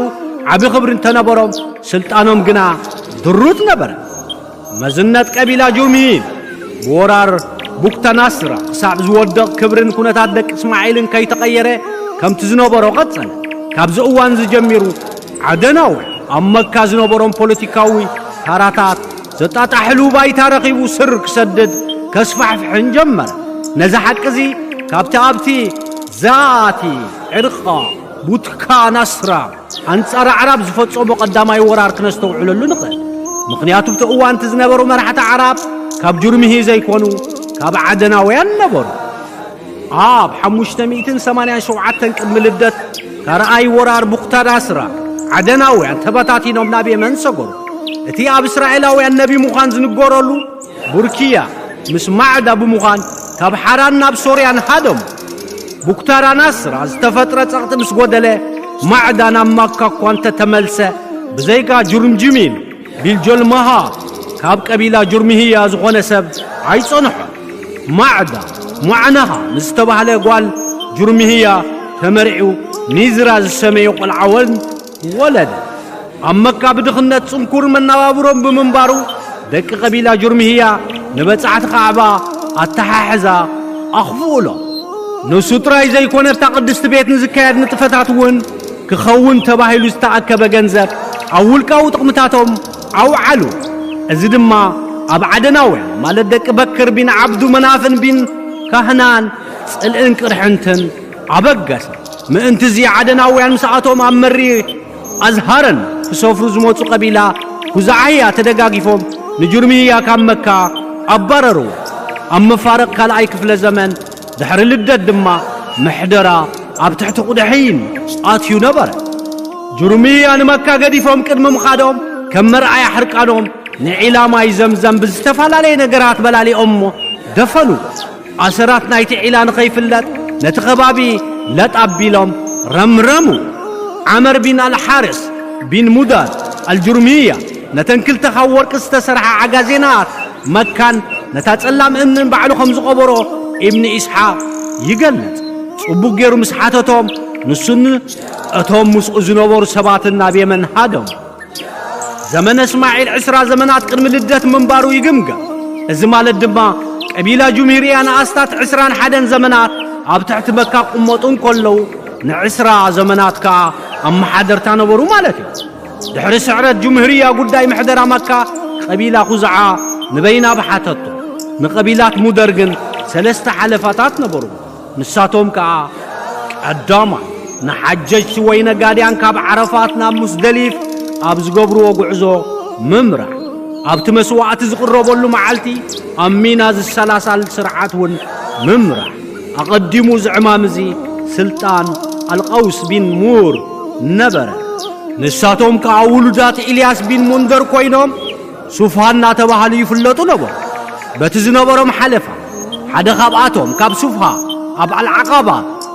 ዓቢ ክብሪ እንተነበሮም፣ ስልጣኖም ግና ድሩት ነበረ። መዝነት ቀቢላ ጁርምሂን ብወራር ቡክታ ናስራ ክሳብ ዝወድቕ ክብርን ኩነታት ደቂ እስማዒልን ከይተቐየረ ከምቲ ዝነበሮ ቀጸለ። ካብዚ እዋን እዚ ጀሚሩ ዓደናዊ ኣብ መካ ዝነበሮም ፖለቲካዊ ታራታት ዘጣጣሕሉ ባይታ ረኺቡ ስር ክሰድድ ከስፋሕፍሕን ጀመረ። ነዚ ሓቂ እዚ ካብቲ ኣብቲ ዛቲ ዕርቃ ቡትካ ናስራ ኣንጻር ኣዕራብ ዝፈጸሞ ቀዳማይ ወራር ክነስተውዕለሉ ንኽእል። ምኽንያቱ ኣብቲ እዋን እቲ ዝነበሩ መራሕቲ ኣዕራብ ካብ ጁርምሂ ዘይኮኑ ካብ ዓደናውያን ነበሩ። ኣብ ሓሙሽተ ሚእትን ሰማንያን ሸውዓተን ቅድሚ ልደት ካልኣይ ወራር ቡክታናስራ ዓደናውያን ተበታቲኖም ናብ የመን ሰገሩ። እቲ ኣብ እስራኤላውያን ነቢ ምዃን ዝንገረሉ ቡርኪያ ምስ ማዕዳ ብምዃን ካብ ሓራን ናብ ሶርያን ሃደሙ። ቡክታራ ናስራ ዝተፈጥረ ጸቕጢ ምስ ጎደለ፣ ማዕዳ ናብ ማካ እኳ እንተተመልሰ፣ ብዘይካ ጁርምጅሚን ቢልጆልማሃ ካብ ቀቢላ ጁርምህያ ዝኾነ ሰብ ኣይጸንሖን። ማዕዳ ሙዓናሃ ምስ ዝተባህለ ጓል ጁርምህያ ተመሪዑ ኒዝራ ዝሰመዮ ቆልዓ ወን ወለደ። ኣብ መካ ብድኽነት ጽንኩር መነባብሮም ብምንባሩ፣ ደቂ ቀቢላ ጁርምህያ ንበጻሕቲ ካዕባ ኣተሓሕዛ ኣኽፍኡሎም። ንሱ ጥራይ ዘይኮነ፣ ኣብታ ቅድስቲ ቤት ንዝካየድ ንጥፈታት እውን ክኸውን ተባሂሉ ዝተኣከበ ገንዘብ ኣብ ውልቃዊ ጥቕምታቶም ኣውዓሉ። እዚ ድማ ኣብ ዓደናውያን፣ ማለት ደቂ በክር ቢን ዓብዱ መናፍን ቢን ካህናን፣ ጽልእን ቅርሕንትን ኣበገሰ። ምእንቲ እዚ ዓደናውያን ምስኣቶም ኣብ መሪ ኣዝሃረን ክሰፍሩ ዝመጹ ቀቢላ ኩዛዓያ ተደጋጊፎም ንጁርምያ ካብ መካ ኣባረርዎ። ኣብ መፋርቕ ካልኣይ ክፍለ ዘመን ድሕሪ ልደት ድማ ምሕደራ ኣብ ትሕቲ ቁደሐይን ኣትዩ ነበረ። ጁርምያ ንመካ ገዲፎም ቅድሚ ምኻዶም ከም መርኣያ ሕርቃኖም ንዒላ ማይ ዘምዘም ብዝተፈላለየ ነገራት በላሊኦሞ ደፈኑ። ኣሰራት ናይቲ ዒላ ንኸይፍለጥ ነቲ ከባቢ ለጥ ኣቢሎም ረምረሙ። ዓመር ቢን ኣልሓርስ ቢን ሙዳር ኣልጁርምያ ነተን ክልተ ካብ ወርቂ ዝተሰርሓ ዓጋዜናት መካን ነታ ጸላም እምንን ባዕሉ ከም ዝቐበሮ ኢብኒ ኢስሓቅ ይገልጽ። ጽቡቕ ገይሩ ምስ ሓተቶም፣ ንሱን እቶም ምስኡ ዝነበሩ ሰባትን ናብ የመን ሃደሙ። ዘመነ እስማዒል ዕስራ ዘመናት ቅድሚ ልደት ምንባሩ ይግምገም። እዚ ማለት ድማ ቀቢላ ጁምሂርያ ንኣስታት ዕስራን ሓደን ዘመናት ኣብ ትሕቲ መካ ክቕመጡ እንከለዉ፣ ንዕስራ ዘመናት ከኣ ኣመሓደርታ ነበሩ ማለት እዩ። ድሕሪ ስዕረት ጁምሂርያ ጉዳይ ምሕደራ መካ ቀቢላ ኹዝዓ ንበይና ብሓተቶ። ንቀቢላት ሙደር ግን ሰለስተ ሓለፋታት ነበሩ። ንሳቶም ከኣ ቀዳማይ፣ ንሓጀጅቲ ወይ ነጋድያን ካብ ዓረፋት ናብ ሙስደሊፍ ኣብ ዝገብርዎ ጉዕዞ ምምራሕ። ኣብቲ መስዋእቲ ዝቕረበሉ መዓልቲ ኣብ ሚና ዝሰላሳል ስርዓት እውን ምምራሕ። ኣቐዲሙ እዚ ዕማም እዚ ስልጣን ኣልቀውስ ቢን ሙር ነበረ። ንሳቶም ከኣ ውሉዳት ኢልያስ ቢን ሙንደር ኮይኖም ሱፍሃ እናተባህሉ ይፍለጡ ነበሩ። በቲ ዝነበሮም ሓለፋ፣ ሓደ ካብኣቶም ካብ ሱፍሃ ኣብ ኣልዓቓባ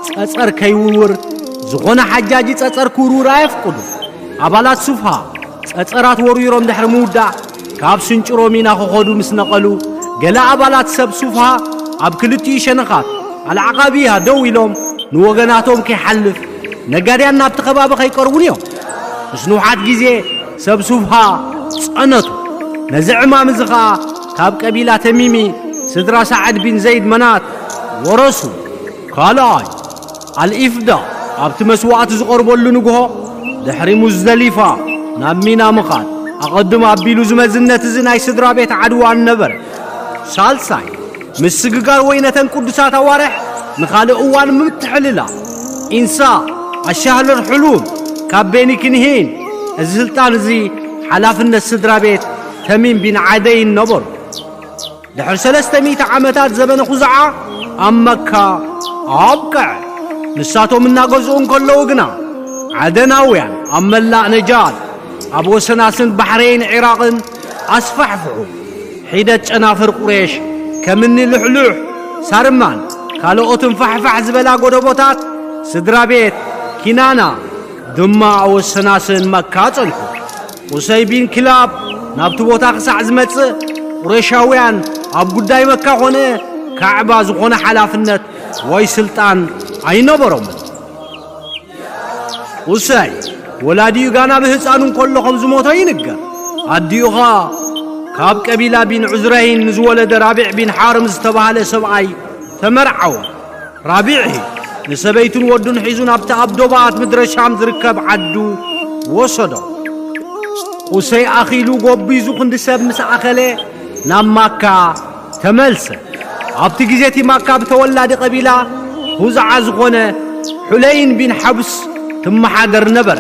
ጸጸር ከይውርውር፣ ዝኾነ ሓጃጂ ጸጸር ክውርውር ኣየፍቅዱ። ኣባላት ሱፍሃ ጸጸራት ወርዊሮም ድሕሪ ምውዳእ፣ ካብ ስንጭሮ ሚና ክኸዱ ምስ ነቐሉ፣ ገለ ኣባላት ሰብ ሱፍሃ ኣብ ክልቲኡ ሸነኻት ኣልዓቓቢያ ደው ኢሎም ንወገናቶም ከይሓልፍ ነጋድያን ናብቲ ከባቢ ከይቀርቡን እዮም። ምስ ንውሓት ግዜ ሰብ ሱብሃ ጸነቱ። ነዚ ዕማም እዚ ኸኣ ካብ ቀቢላ ተሚሚ ስድራ ሳዕድ ቢን ዘይድ መናት ወረሱ። ካልኣይ፣ ኣልኢፍዳ ኣብቲ መስዋእቲ ዝቐርበሉ ንግሆ ድሕሪ ሙዝደሊፋ ናብ ሚና ምኻድ ኣቐድም ኣቢሉ ዝመዝነት እዚ ናይ ስድራ ቤት ዓድዋን ነበረ። ሳልሳይ፣ ምስግጋር ወይ ነተን ቅዱሳት ኣዋርሕ ንኻልእ እዋን ምትሕልላ። ኢንሳ ኣሻህለር ሕሉም ካብ ቤኒ ክንሂን። እዚ ስልጣን እዚ ሓላፍነት ስድራ ቤት ተሚም ቢን ዓደይን ነበሩ። ድሕሪ ሰለስተ ሚእቲ ዓመታት ዘበነ ኹዛዓ ኣብ መካ ኣብቅዐ። ንሳቶም እናገዝኡ እንከለዉ ግና ዓደናውያን ኣብ መላእ ነጃድ ኣብ ወሰናስን ባሕረይን ዒራቕን ኣስፋሕፍሑ። ሒደት ጨናፍር ቁሬሽ ከምኒ ልሕሉሕ፣ ሳርማን ካልኦትን ፋሕፋሕ ዝበላ ጎደቦታት ስድራ ቤት ኪናና ድማ ኣብ ወሰናስን መካ ጸንሑ። ቁሰይ ቢን ክላብ ናብቲ ቦታ ክሳዕ ዝመጽእ ቁሬሻውያን ኣብ ጉዳይ መካ ኾነ ካዕባ ዝኾነ ሓላፍነት ወይ ስልጣን ኣይነበሮምን። ቁሰይ ወላዲኡ ጋና ብህፃኑ እንከሎ ከም ዝሞተ ይንገር። ኣዲኡ ኸኣ ካብ ቀቢላ ቢን ዑዝረይን ንዝወለደ ራቢዕ ቢን ሓርም ዝተባህለ ሰብኣይ ተመርዓወ። ራቢዕ ንሰበይቱን ወዱን ሒዙ ናብቲ ኣብ ዶባት ምድረ ሻም ዝርከብ ዓዱ ወሰዶ። ቁሰይ ኣኺሉ ጎቢዙ ክንዲ ሰብ ምስ ኣኸለ ናብ ማካ ተመልሰ። ኣብቲ ግዜ እቲ ማካ ብተወላዲ ቀቢላ ኹዛዓ ዝኾነ ሑለይን ቢን ሓቡስ ትመሓደር ነበረ።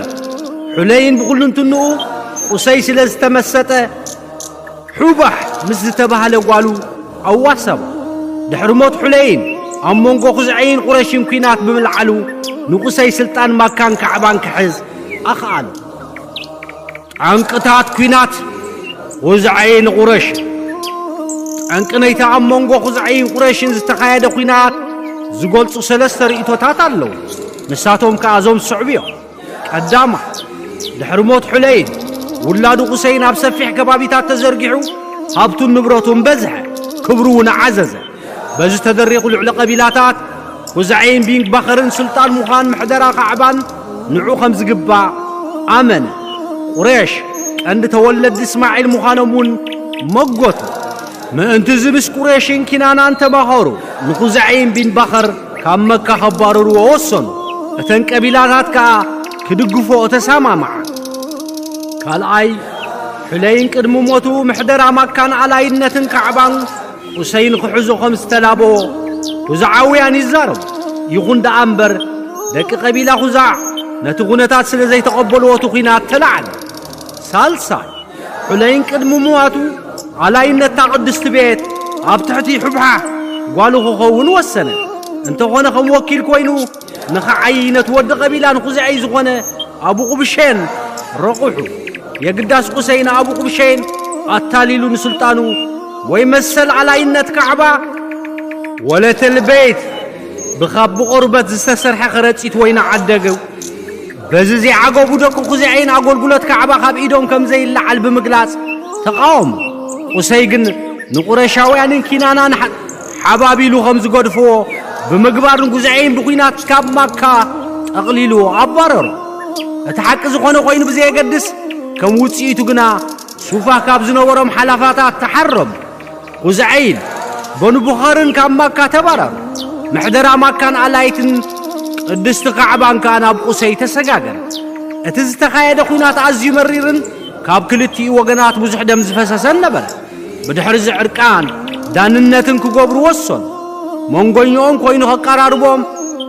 ሑለይን ብኹልንትንኡ ቁሰይ ስለ ዝተመሰጠ ሑባሕ ምስ ዝተባህለ ጓሉ ኣዋሰባ። ድሕሪ ሞት ሑለይን ኣብ መንጎ ኹዝዐይን ቁረሽን ኲናት ብምልዓሉ ንቁሰይ ስልጣን ማካን ካዕባን ክሕዝ ኣኽኣሎ። ጠንቅታት ኲናት ኹዝዐይን ቁረሽን። ጠንቂ ነይቲ ኣብ መንጎ ኹዝዐይን ቁረሽን ዝተኻየደ ኲናት ዝገልጹ ሰለስተ ርእይቶታት ኣለዉ። ንሳቶም ከኣ እዞም ዝስዕቡ እዮም። ቀዳማይ፣ ድሕሪ ሞት ሑለይን፣ ውላዱ ቁሰይን ኣብ ሰፊሕ ከባቢታት ተዘርጊሑ፣ ሃብቱን ንብረቱን በዝሐ፣ ክብሩ እውን ዓዘዘ። በዚ ተደሪኹ ልዕሊ ቀቢላታት፣ ኹዛዒን ቢን ባኸርን ስልጣን ምዃን ምሕደራ ካዕባን ንዑ ከም ዝግባእ ኣመነ። ቁሬሽ፣ ቀንዲ ተወለድቲ እስማዒል ምዃኖም እውን መጎቱ። ምእንቲ እዚ ምስ ቁሬሽን ኪናናን ተማኸሩ፣ ንኹዝዐይን ቢን ባኸር ካብ መካ ከባርርዎ ወሰኑ። እተን ቀቢላታት ከኣ ክድግፎ ተሰማማዓ። ካልኣይ፣ ሑለይን ቅድሚ ሞቱ ምሕደራ ማካን ኣላይነትን ካዕባን ቁሰይ ንኽሕዞ ከም ዝተላበዎ ኹዝዓውያን ይዛረቡ። ይኹን ደኣ እምበር፣ ደቂ ቀቢላ ኹዛዕ ነቲ ኩነታት ስለ ዘይተቐበልዎ እቲ ኲናት ተላዕለ። ሳልሳይ፣ ሑለይን ቅድሚ ምዋቱ ኣላይነታ ቅድስቲ ቤት ኣብ ትሕቲ ሑብሓሕ ጓሉ ክኸውን ወሰነ። እንተኾነ ከም ወኪል ኮይኑ ንኽዓይ ነቲ ወዲ ቀቢላ ንኹዝዐይ ዝኾነ ኣቡ ቁብሼን ረቑሑ። የግዳስ ቁሰይ ንኣቡ ቁብሼን ኣታሊሉ ንስልጣኑ ወይ መሰል ኣላይነት ካዕባ ወለተል ቤት ብኻብ ብቆርበት ዝተሰርሐ ከረጺት ወይኒ ዓደገው። በዚ ዘይዓገቡ ደቂ ኹዝዐይን ኣገልግሎት ካዕባ ካብ ኢዶም ከም ዘይለዓል ብምግላጽ ተቓወሙ። ቁሰይ ግን ንቁረሻውያንን ኪናናን ሓ-፣ ሓባቢሉ ከም ዝገድፍዎ ብምግባር ንጉዝዐይን ብኲናት ካብ ማካ ጠቕሊሉ ኣባረሮ። እቲ ሓቂ ዝኾነ ኮይኑ ብዘየገድስ፣ ከም ውጽኢቱ ግና ሱፋ ካብ ዝነበሮም ሓላፋታት ተሓረሙ። ኹዝዐይን በኑ ቡኸርን ካብ ማካ ተባረሩ። ምሕደራ ማካን ኣላይትን ቅድስቲ ካዕባን ከኣ ናብ ቁሰይ ተሰጋገረ። እቲ ዝተኻየደ ኲናት ኣዝዩ መሪርን ካብ ክልቲኡ ወገናት ብዙሕ ደም ዝፈሰሰን ነበረ። ብድሕሪ እዚ ዕርቃን ዳንነትን ክገብሩ ወሰኑ። መንጎኛኦም ኮይኑ ከቀራርቦም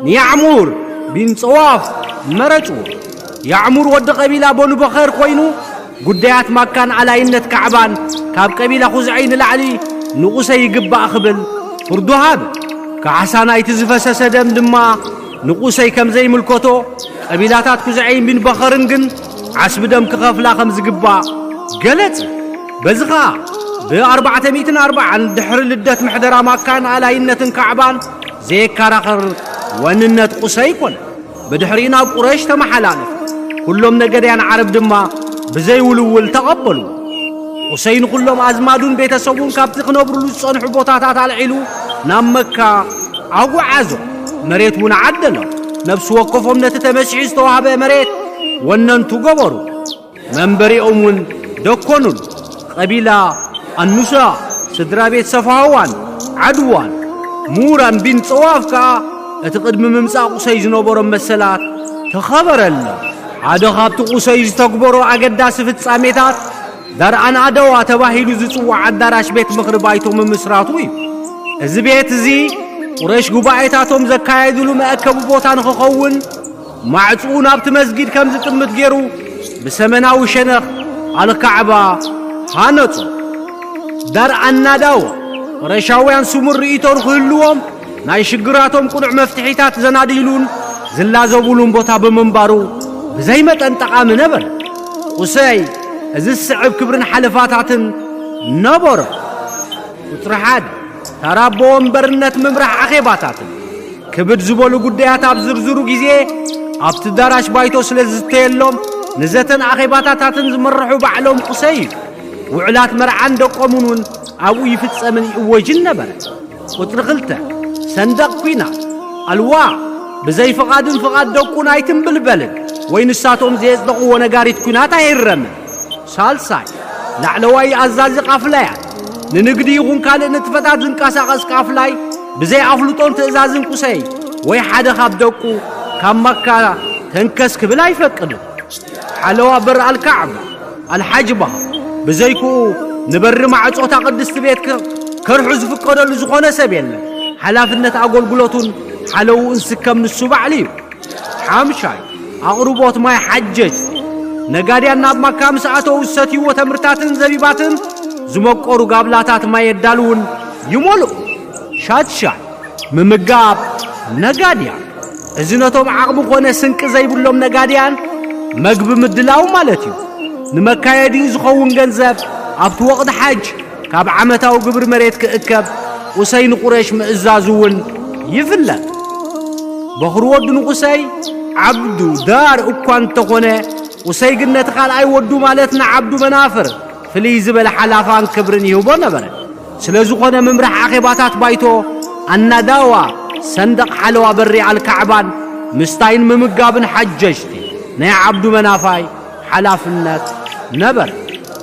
ንያዕሙር ቢን ጸዋፍ መረጽዎ። ያዕሙር ወዲ ቀቢላ በኑ በኸር ኮይኑ ጉዳያት ማካን ኣላይነት ካዕባን ካብ ቀቢላ ኹዝዐይ ንላዕሊ ንቑሰይ ይግባእ ክብል ፍርዱ ሃበ። ካሕሳ ናይቲ ዝፈሰሰ ደም ድማ ንቑሰይ ከም ዘይምልከቶ፣ ቀቢላታት ኩዝዐይን ቢን በኸርን ግን ዓስቢ ደም ክኸፍላ ከም ዝግባእ ገለጸ። በዚ ኸኣ ብ404 ድሕሪ ልደት ምሕደራ ማካን ኣላይነትን ካዕባን ዘየከራኸር ወንነት ቁሰይ ኮነ። ብድሕሪኡ ናብ ቁረሽ ተመሓላለፈ። ኩሎም ነገድያን ዓረብ ድማ ብዘይውልውል ተቐበሉ። ቁሰይ ንኹሎም ኣዝማዱን ቤተሰቡን ካብቲ ክነብሩሉ ዝጸንሑ ቦታታት ኣልዒሉ ናብ መካ ኣጓዓዞ። መሬት እውን ዓደሎ። ነፍሲ ወከፎም ነቲ ተመሲሑ ዝተዋህበ መሬት ወነንቱ ገበሩ። መንበሪኦም እውን ደኮኑሉ። ቀቢላ ኣኑሳ፣ ስድራ ቤት ሰፋዋን ዓድዋን፣ ሙራን ቢን ጸዋፍ ከኣ እቲ ቅድሚ ምምጻእ ቁሰይ ዝነበሮም መሰላት ተኸበረሎም። ሓደ ካብቲ ቁሰይ ዝተግበሮ ኣገዳሲ ፍጻሜታት ዳር ኣንኣደዋ ተባሂሉ ዝጽዋዕ ኣዳራሽ ቤት ምኽሪ ባይቶ ምምስራቱ እዩ። እዚ ቤት እዚ ቁረሽ ጉባኤታቶም ዘካየድሉ መእከቢ ቦታ ንኽኸውን ማዕጽኡ ናብቲ መስጊድ ከም ዝጥምት ገይሩ ብሰሜናዊ ሸነኽ ኣልካዕባ ሃነጾ። ዳር ኣናዳወ ቁረሻውያን ስሙር ርእይቶ ንኽህልዎም ናይ ሽግራቶም ቅኑዕ መፍትሒታት ዘናድይሉን ዝላዘቡሉን ቦታ ብምንባሩ ብዘይ መጠን ጠቓሚ ነበረ። ቁሰይ እዚ ዝስዕብ ክብርን ሓለፋታትን ነበሮ። ቁጽሪ ሓደ፣ ተራ ኣቦ ወንበርነት ምምራሕ ኣኼባታትን ክብድ ዝበሉ ጉዳያት ኣብ ዝርዝሩ ግዜ ኣብቲ ኣዳራሽ ባይቶ ስለ ዝዝተየሎም ንዘተን ኣኼባታታትን ዝመርሑ ባዕሎም ቁሰይ እዩ። ውዕላት መርዓን ደቆምን እውን ኣብኡ ይፍጸምን ይእወጅን ነበረ። ቁጽሪ ክልተ፣ ሰንደቕ ኲናት ኣልዋ ብዘይ ፍቓድን ፍቓድ ደቁን ኣይትንብልበልን ወይ ንሳቶም ዘየጽደቕዎ ነጋሪት ኲናት ኣይህረምን። ሳልሳይ፣ ላዕለዋይ ኣዛዚ ቃፍላያት ንንግዲ ይኹን ካልእ ንጥፈታት ዝንቀሳቐስ ቃፍላይ ብዘይ ኣፍልጦን ትእዛዝን ቁሰይ ወይ ሓደ ካብ ደቁ ካብ መካ ተንከስ ክብል ኣይፈቅድን። ሓለዋ በር ኣልካዕባ ኣልሓጅባ ብዘይክኡ ንበሪ ማዕጾታ ቅድስቲ ቤት ከ-፣ ከርሑ ዝፍቀደሉ ዝኾነ ሰብ የለን። ሓላፍነት ኣገልግሎቱን ሓለውኡን ዝስከም ንሱ ባዕሉ እዩ። ሓምሻይ፣ ኣቕርቦት ማይ ሓጀጅ። ነጋድያን ናብ ማካ ምስ ኣተዉ ዝሰትይዎ ተምርታትን ዘቢባትን ዝመቀሩ ጋብላታት ማይ የዳልዉን ይመልኡ። ሻድሻይ፣ ምምጋብ ነጋድያን። እዚ ነቶም ዓቕሚ ኮነ ስንቂ ዘይብሎም ነጋድያን መግቢ ምድላው ማለት እዩ። ንመካየዲኡ ዝኸውን ገንዘብ ኣብቲ ወቕቲ ሓጅ ካብ ዓመታዊ ግብሪ መሬት ክእከብ ቁሰይ ንቁረሽ ምእዛዙ እውን ይፍለጥ። በኹሪ ወዱ ንቁሰይ ዓብዱ ዳር እኳ እንተኾነ፣ ቁሰይ ግን ነቲ ካልኣይ ወዱ ማለት ንዓብዱ መናፍር ፍልይ ዝበለ ሓላፋን ክብርን ይህቦ ነበረ። ስለ ዝኾነ ምምራሕ ኣኼባታት ባይቶ ኣናዳዋ ሰንደቕ ሓለዋ በሪ ኣልካዕባን ምስታይን ምምጋብን ሓጀጅቲ ናይ ዓብዱ መናፋይ ሓላፍነት ነበረ።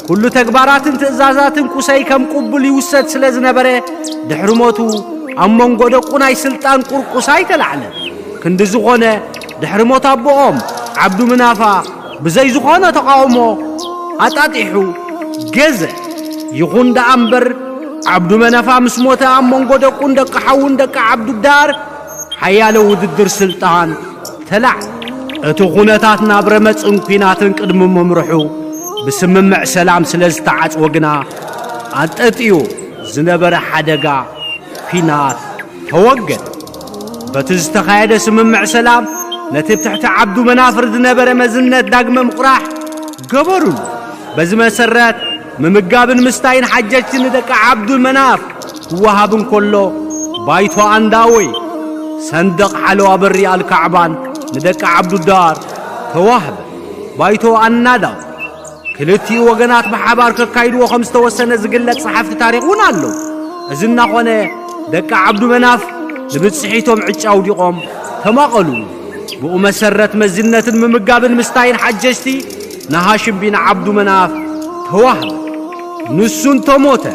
ኩሉ ተግባራትን ትእዛዛትን ቁሰይ ከም ቅቡል ይውሰድ ስለ ዝነበረ፣ ድሕሪ ሞቱ ኣብ መንጎ ደቁ ናይ ስልጣን ቁርቁስ ኣይተላዕለን። ክንዲ ዝኾነ፣ ድሕሪ ሞት ኣቦኦም ዓብዱ ምናፋ ብዘይ ዝኾነ ተቓውሞ ኣጣጢሑ ገዘ። ይኹን ደኣ እምበር፣ ዓብዱ መናፋ ምስ ሞተ፣ ኣብ መንጎ ደቁን ደቂ ሓውን ደቂ ዓብዱዳር ሓያለ ውድድር ስልጣን ተላዕለ። እቲ ኩነታት ናብ ረመጽን ኲናትን ቅድሚ ምምርሑ፣ ብስምምዕ ሰላም ስለ ዝተዓጽወ ግና፣ ኣንጠጥዩ ዝነበረ ሓደጋ ኲናት ተወገደ። በቲ ዝተኻየደ ስምምዕ ሰላም፣ ነቲ ብትሕቲ ዓብዱ መናፍር ዝነበረ መዝነት ዳግመ ምቕራሕ ገበሩሉ። በዚ መሰረት፣ ምምጋብን ምስታይን ሓጀጅቲ ንደቂ ዓብዱል መናፍ ክወሃብ እንከሎ፣ ባይቶ ኣንዳወይ፣ ሰንደቕ ሓለዋ በሪ ኣልካዕባን ንደቂ ዓብዱዳር ተዋህበ። ባይቶ ኣናዳው፣ ክልቲኡ ወገናት ብሓባር ከካይድዎ ከም ዝተወሰነ ዝግለጽ ጸሓፍቲ ታሪኽ እውን ኣለዉ። እዚ እናኾነ፣ ደቂ ዓብዱ መናፍ ንብጽሒቶም ዕጫ ኣውዲቖም ተማቐሉ። ብኡ መሰረት፣ መዝነትን ምምጋብን ምስታይን ሓጀጅቲ ንሃሽም ቢን ዓብዱ መናፍ ተዋህበ። ንሱ እንተሞተ፣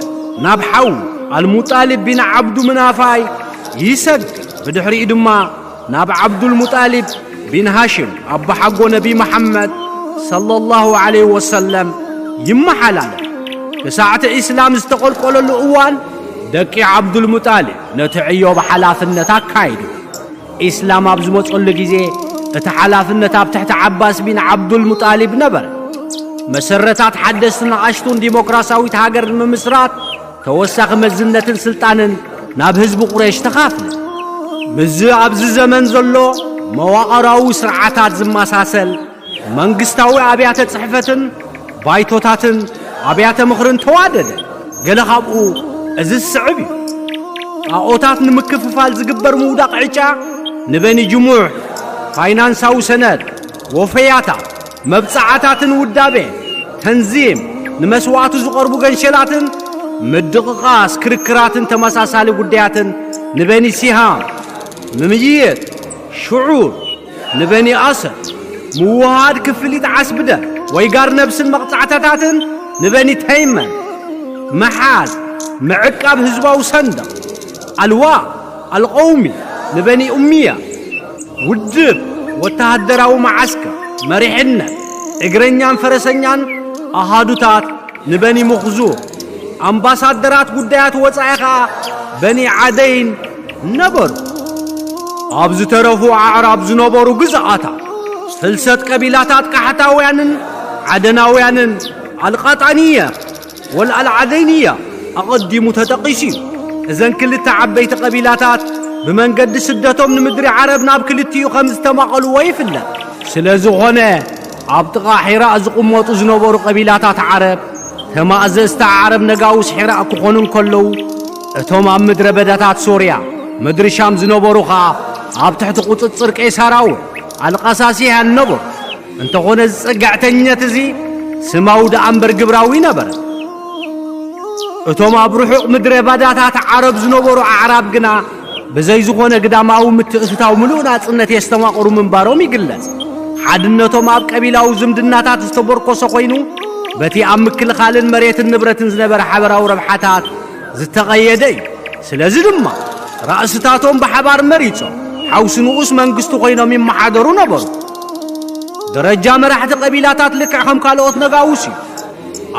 ናብ ሓዉ ኣልሙጣሊብ ቢን ዓብዱ መናፋይ ይሰግር። ብድሕሪኡ ድማ ናብ ዓብዱል ሙጣሊብ ቢን ሃሽም፣ ኣቦሓጎ ነቢ መሓመድ ሰለላሁ ዐለይሂ ወሰለም፣ ይመሓላለፍ። ክሳዕ እቲ ኢስላም ዝተቐልቀለሉ እዋን፣ ደቂ ዓብዱል ሙጣሊብ ነቲ ዕዮ ብሓላፍነት ኣካይዱ። ኢስላም ኣብ ዝመጸሉ ግዜ፣ እቲ ሓላፍነት ኣብ ትሕቲ ዓባስ ቢን ዓብዱል ሙጣሊብ ነበረ። መሰረታት ሓደስትን ንኣሽቱን ዲሞክራሲያዊት ሃገር ንምምስራት፣ ተወሳኺ መዝነትን ስልጣንን ናብ ህዝቢ ቁረይሽ ተኻፍለ። ምስዚ ኣብዚ ዘመን ዘሎ መዋቕራዊ ስርዓታት ዝመሳሰል መንግስታዊ ኣብያተ ጽሕፈትን ባይቶታትን ኣብያተ ምኽርን ተዋደደ። ገለ ካብኡ እዚ ዝስዕብ እዩ። ጣኦታት ንምክፍፋል ዝግበር ምውዳቕ ዕጫ፣ ንበኒ ጅሙዕ ፋይናንሳዊ ሰነድ፣ ወፈያታት፣ መብጽዓታትን ውዳቤ፣ ተንዚም፣ ንመስዋእቱ ዝቐርቡ ገንሸላትን ምድቕቓስ ክርክራትን ተመሳሳሊ ጉዳያትን ንበኒ ሲሃም፣ ምምይጥ፣ ሽዑር፣ ንበኒ ኣሰር፣ ምውሃድ ክፍሊት ዓስቢ ደም ወይ ጋር ነብስን መቕጻዕታታትን ንበኒ ተይመን፣ ምሓዝ፣ ምዕቃብ ህዝባዊ ሰንደቕ፣ ኣልዋ ኣልቀውሚ ንበኒ ኡምያ፣ ውድብ ወተሃደራዊ መዓስከር፣ መሪሕነት፣ እግረኛን ፈረሰኛን ኣሃዱታት ንበኒ ምኽዙም፣ ኣምባሳደራት ጉዳያት ወጻኢ ኸኣ በኒ ዓደይን ነበሩ። ኣብ ዝተረፉ ኣዕራብ ዝነበሩ ግዝኣታት፣ ፍልሰት ቀቢላታት ቃሕታውያንን ዓደናውያንን፣ ኣልቃጣንየ ወልኣልዓደይንያ፣ ኣቐዲሙ ተጠቒሱ እዩ። እዘን ክልተ ዓበይቲ ቀቢላታት ብመንገዲ ስደቶም ንምድሪ ዓረብ ናብ ክልቲኡ ከም ዝተማቐልዎ ይፍለጥ። ስለ ዝኾነ፣ ኣብ ጥቓ ሒራእ ዝቕመጡ ዝነበሩ ቀቢላታት ዓረብ፣ ተማእዘዝቲ ዓረብ ነጋውስ ሒራእ ክኾኑ እንከለዉ፣ እቶም ኣብ ምድረ በዳታት ሶርያ፣ ምድሪ ሻም ዝነበሩ ኸኣ ኣብ ትሕቲ ቁጽጽር ቄሳራዊ ኣልቃሳሲያን ነበሩ። እንተኾነ፣ እዚ ጸጋዕተኝነት እዚ ስማዊ ደኣ እምበር ግብራዊ ነበረ። እቶም ኣብ ርሑቕ ምድረ ባዳታት ዓረብ ዝነበሩ ኣዕራብ ግና፣ ብዘይ ዝኾነ ግዳማዊ ምትእትታው ምሉእ ናጽነት የስተማቕሩ ምንባሮም ይግለጽ። ሓድነቶም ኣብ ቀቢላዊ ዝምድናታት ዝተመርኮሰ ኮይኑ፣ በቲ ኣብ ምክልኻልን መሬትን ንብረትን ዝነበረ ሓበራዊ ረብሓታት ዝተቐየደ እዩ። ስለዚ ድማ፣ ራእስታቶም ብሓባር መሪጾም፣ ሓውሲ ንኡስ መንግስቲ ኮይኖም ይመሓደሩ ነበሩ። ደረጃ መራሕቲ ቀቢላታት ልክዕ ከም ካልኦት ነጋውስ እዩ።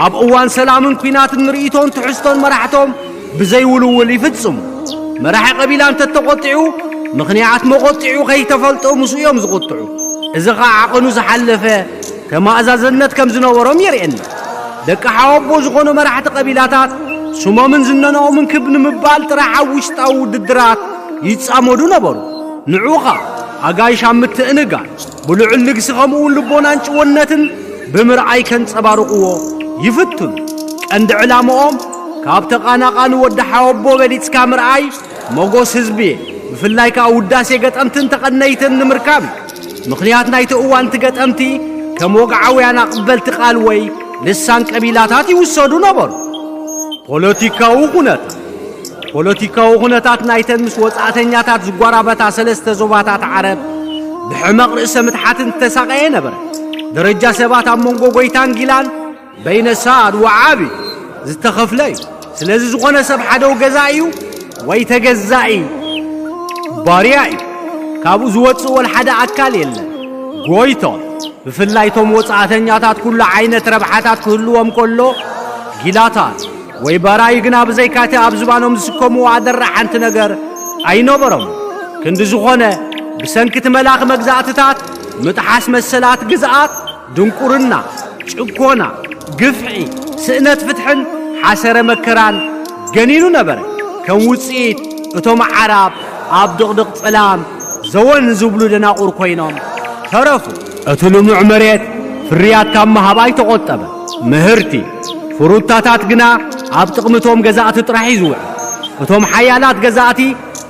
ኣብ እዋን ሰላምን ኲናትን ንርእይቶን ትሕዝቶን መራሕቶም ብዘይውልውል ይፍጽሙ። መራሒ ቀቢላ እንተተቖጢዑ፣ ምኽንያት መቖጢዑ ከይተፈልጦ ምስኡ እዮም ዝቑጥዑ። እዚ ኸኣ ዓቐኑ ዝሓለፈ ተማእዛዝነት ከም ዝነበሮም የርእየና። ደቂ ሓወቦ ዝኾኑ መራሕቲ ቀቢላታት፣ ስሞምን ዝነንኦምን ክብ ንምባል ጥራሕ ኣብ ውሽጣዊ ውድድራት ይጻመዱ ነበሩ። ንዑ ኸኣ ኣጋይሽ ኣብ ምትእንጋድ፣ ብልዑል ልግሲ፣ ከምኡውን ልቦናን ጭወነትን ብምርኣይ ከንጸባርቕዎ ይፍትኑ። ቀንዲ ዕላምኦም፣ ካብ ተቓናቓኒ ወዲ ሓወቦ በሊጽካ ምርኣይ፣ መጎስ ህዝቢ፣ ብፍላይ ከኣ ውዳሴ ገጠምትን ተቐነይትን ንምርካብ እዩ። ምኽንያት ናይቲ እዋን፣ እቲ ገጠምቲ ከም ወግዓውያን ኣቕበልቲ ቃል ወይ ልሳን ቀቢላታት ይውሰዱ ነበሩ። ፖለቲካዊ ኩነታት። ፖለቲካዊ ኩነታት ናይተን ምስ ወጻእተኛታት ዝጓራበታ ሰለስተ ዞባታት ዓረብ፣ ብሕመቕ ርእሰ ምትሓትን እተሳቐየ ነበረ። ደረጃ ሰባት ኣብ መንጎ ጎይታን ጊላን በይነ ሳድ ወዓቢ ዝተኸፍለ እዩ። ስለዚ ዝኾነ ሰብ ሓደው ገዛኢ እዩ ወይ ተገዛኢ ባርያ እዩ። ካብኡ ዝወጽእ ወላ ሓደ ኣካል የለን። ጎይቶም፣ ብፍላይ እቶም ወጻእተኛታት፣ ኩሉ ዓይነት ረብሓታት ክህልዎም ከሎ፣ ጊላታት ወይ ባራዩ ግና ብዘይካቲ ኣብ ዝባኖም ዝስከምዎ ኣደራ ሓንቲ ነገር ኣይነበሮም። ክንዲ ዝኾነ፣ ብሰንኪ እቲ መላኺ መግዛእትታት፣ ምጥሓስ መሰላት ግዝኣት፣ ድንቁርና፣ ጭኮና፣ ግፍዒ፣ ስእነት ፍትሕን ሓሰረ መከራን ገኒኑ ነበረ። ከም ውጽኢት፣ እቶም ዓራብ ኣብ ድቕድቕ ጸላም ዘወን ዝብሉ ደናቑር ኮይኖም ተረፉ። እቲ ልሙዕ መሬት ፍርያት ካብ ምሃብ ኣይተቖጠበ። ምህርቲ፣ ፍሩታታት ግና ኣብ ጥቕሚ እቶም ገዛእቲ ጥራሕ እዩ ዝውዕል። እቶም ሓያላት ገዛእቲ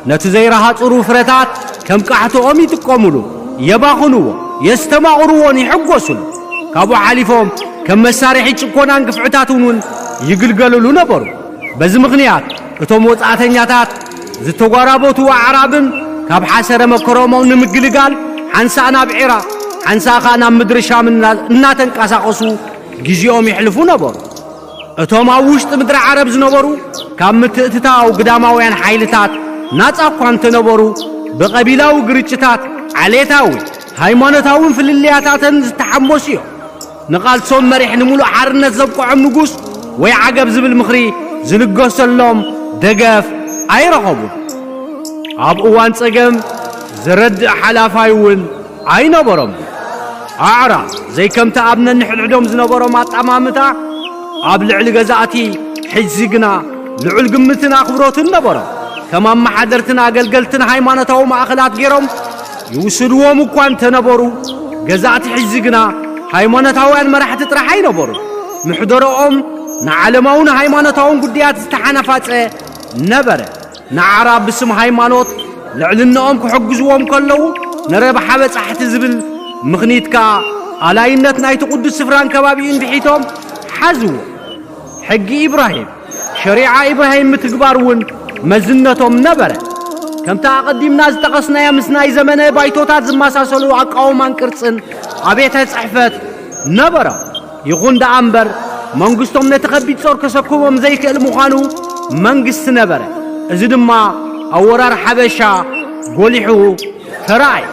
ነቲ ዘይረሃጽሩ ፍረታት ከም ቃሕትኦም ይጥቀሙሉ፣ የባኽንዎ፣ የስተማቕርዎን ይሕጎሱሉ። ካብኡ ሓሊፎም ከም መሳርሒ ጭኮናን ግፍዕታትን እውን ይግልገሉሉ ነበሩ። በዚ ምኽንያት እቶም ወጻእተኛታት ዝተጓራበቱ ኣዕራብን ካብ ሓሰረ መከረሞም ንምግልጋል ሓንሳእ ናብ ዒራቕ፣ ሓንሳእ ኸኣ ናብ ምድሪ ሻም እና-፣ እናተንቀሳቐሱ ግዜኦም የሕልፉ ነበሩ። እቶም ኣብ ውሽጢ ምድሪ ዓረብ ዝነበሩ ካብ ምትእትታው ግዳማውያን ሓይልታት ናጻ እኳ እንተነበሩ፣ ብቐቢላዊ ግርጭታት፣ ዓሌታዊ፣ ሃይማኖታውን ፍልልያታተን ዝተሓመሱ እዮም። ንቓልሶም መሪሕ ንምሉእ ሓርነት ዘብቅዖም ንጉስ ወይ ዓገብ ዝብል ምኽሪ ዝልገሰሎም ደገፍ ኣይረኸቡን። ኣብ እዋን ጸገም ዘረድእ ሓላፋይ እውን ኣይነበሮም። ኣዕራብ ዘይከምቲ ኣብ ነንሕድሕዶም ዝነበሮም ኣጠማምታ ኣብ ልዕሊ ገዛእቲ ሕጂ ግና ልዑል ግምትን ኣኽብሮትን ነበሮም። ከም ኣመሓደርትን ኣገልገልትን ሃይማኖታዊ ማእኸላት ገይሮም ይውስድዎም እኳ እንተነበሩ፣ ገዛእቲ ሕጂ ግና ሃይማኖታውያን መራሕቲ ጥራሕ ኣይነበሩ። ምሕደረኦም ንዓለማውን ሃይማኖታውን ጉዳያት ዝተሓነፋጸ ነበረ። ንኣዕራብ ብስም ሃይማኖት ልዕልነኦም ክሕግዝዎም ከለዉ፣ ንረብሓ በጻሕቲ ዝብል ምኽኒት ከኣ ኣላይነት ናይቲ ቅዱስ ስፍራን ከባቢኡን ብሒቶም ሓዝዎ። ሕጊ ኢብራሂም፣ ሸሪዓ ኢብራሂም ምትግባር እውን መዝነቶም ነበረ። ከምቲ ኣቐዲምና ዝጠቐስናዮ፣ ምስ ናይ ዘመነ ባይቶታት ዝመሳሰሉ ኣቃውማን ቅርጽን ኣብያተ ጽሕፈት ነበሮም። ይኹን ደኣ እምበር፣ መንግስቶም ነቲ ከቢድ ጾር ከሰክሞም ዘይክእል ምዃኑ መንግስቲ ነበረ። እዚ ድማ ኣብ ወራር ሓበሻ ጎሊሑ ተራእየ።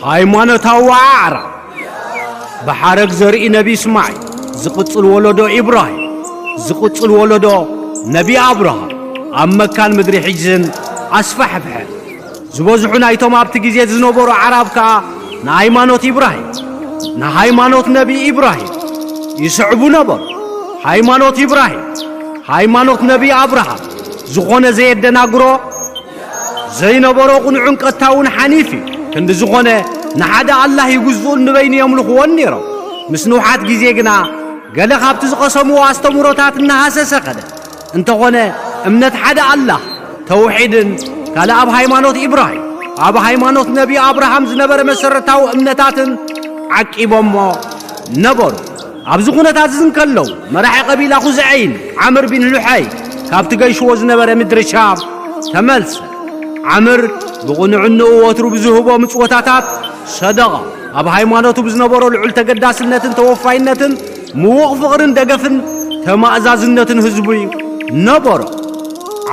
ሃይማኖታዊ ኣዕራብ ብሓረግ ዘርኢ ነቢ እስማዒል፣ ዝቕጽል ወለዶ ኢብራሂም፣ ዝቕጽል ወለዶ ነቢ ኣብርሃም፣ ኣብ መካን ምድሪ ሕጅዝን ኣስፋሕፍሐ። ዝበዝሑ ናይቶም ኣብቲ ግዜ ዝነበሩ ኣዕራብ ከኣ ንሃይማኖት ኢብራሂም፣ ንሃይማኖት ነቢ ኢብራሂም ይስዕቡ ነበሩ። ሃይማኖት ኢብራሂም፣ ሃይማኖት ነቢ ኣብርሃም፣ ዝኾነ ዘየደናግሮ ዘይነበሮ ቅኑዕን ቀጥታውን ሓኒፍ እዩ። ክንዲ ዝኾነ ንሓደ ኣላህ ይግዝኡን ንበይኑ የምልኽዎን ነይሮም። ምስ ንውሓት ግዜ ግና ገለ ካብቲ ዝቐሰምዎ ኣስተምህሮታት እናሃሰሰ ኸደ። እንተኾነ እምነት ሓደ ኣላህ፣ ተውሒድን ካልእ ኣብ ሃይማኖት ኢብራሂም፣ ኣብ ሃይማኖት ነቢ ኣብርሃም ዝነበረ መሰረታዊ እምነታትን ዓቂቦሞ ነበሩ። ኣብዚ ኩነታት እዚ እንከለዉ፣ መራሒ ቀቢላ ኹዝዐይን ዓምር ቢን ሉሐይ ካብቲ ገይሽዎ ዝነበረ ምድሪ ሻም ተመልሰ። ዓምር ብቕኑዕንኡ ወትሩ ብዝህቦ ምጽወታታት ሰደቓ፣ ኣብ ሃይማኖቱ ብዝነበሮ ልዑል ተገዳስነትን ተወፋይነትን ምዉቕ ፍቕርን ደገፍን ተማእዛዝነትን ህዝቡ ነበሮ።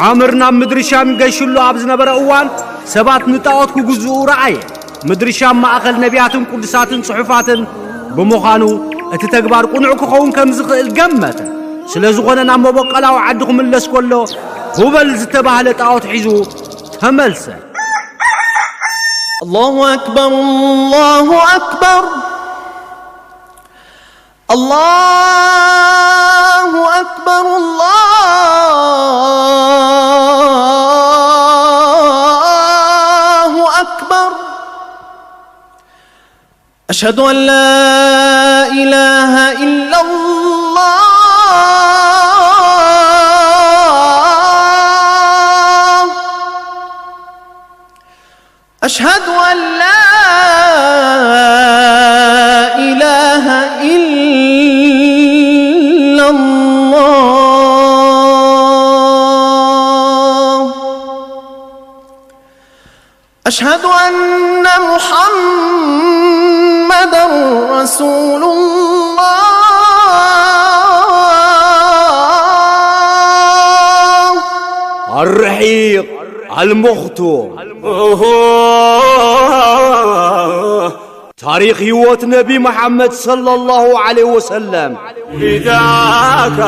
ዓምር ናብ ምድሪ ሻም ገይሽሉ ኣብ ዝነበረ እዋን ሰባት ንጣዖት ክግዝኡ ረኣየ። ምድሪ ሻም ማእኸል ነቢያትን ቅዱሳትን ጽሑፋትን ብምዃኑ እቲ ተግባር ቅኑዕ ክኸውን ከም ዝኽእል ገመተ። ስለ ዝኾነ ናብ መበቆላዊ ዓዱ ክምለስ ከሎ ሁበል ዝተባህለ ጣዖት ሒዙ ተመልሰ። الله أكبر، الله أكبر، الله أكبر، الله أكبر. أشهد أن لا إله إلا الله. أشهد أن لا إله إلا الله. أشهد أن محمدا رسول الله. ኣልመኽቱም። ታሪኽ ህይወት ነቢ መሓመድ ሰለላሁ ዐለይሂ ወሰለም። فداك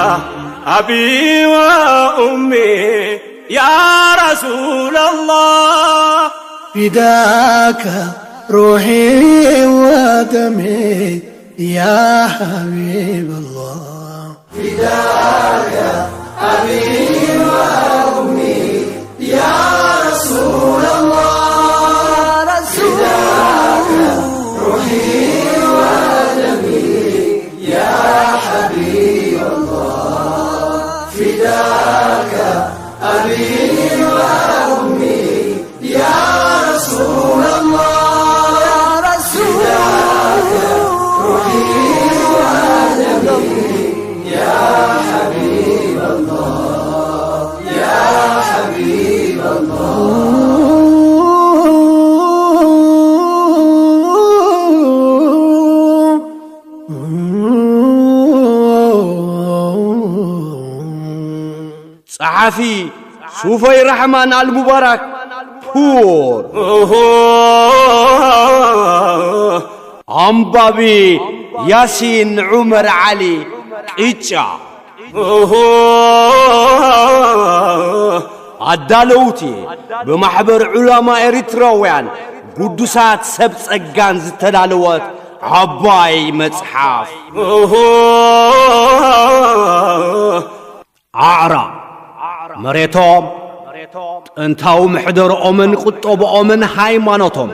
أبي وأمي يا رسول الله. فداك روحي ودمي يا حبيب الله. فداك أبي وأمي يا رسول الله. فداك روحي ودمي يا حبيب الله. فداك أبي وأمي يا رسول الله. يا رسول الله. روحي ودمي يا حبيب الله، يا حبيب الله. ጸሓፊ ሱፈይ ራሕማን ኣልሙባራክ ፑር። ኣንባቢ ያሲን ዑመር ዓሊ ቅጫ። ኣዳለውቲ ብማሕበር ዑላማ ኤሪትራውያን ግዱሳት ሰብ ጸጋን ዝተዳለወት ዓባይ መጽሓፍ። ኣዕራብ መሬቶም፣ ጥንታዊ መሕደርኦምን ቁጠብኦምን ሃይማኖቶም።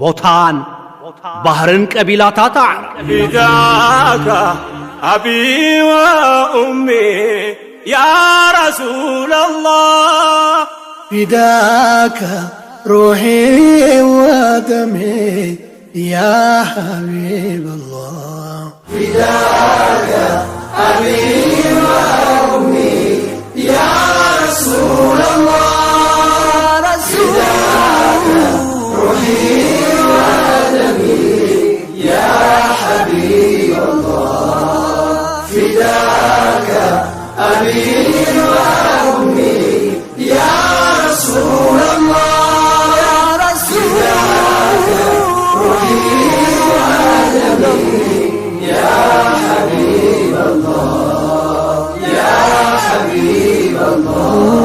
ቦታን ባህርን ቀቢላታት ኣዕራብ። فداك أبي وأمي يا رسول الله. فداك روحي ودمي يا حبيب الله. فداك أبي وأمي يا رسول الله. فداك روحي ودمي يا حبيب الله. فداك أبي وأمي يا رسول الله، يا رسول الله، روحي ودمي، يا حبيب الله، يا حبيب الله.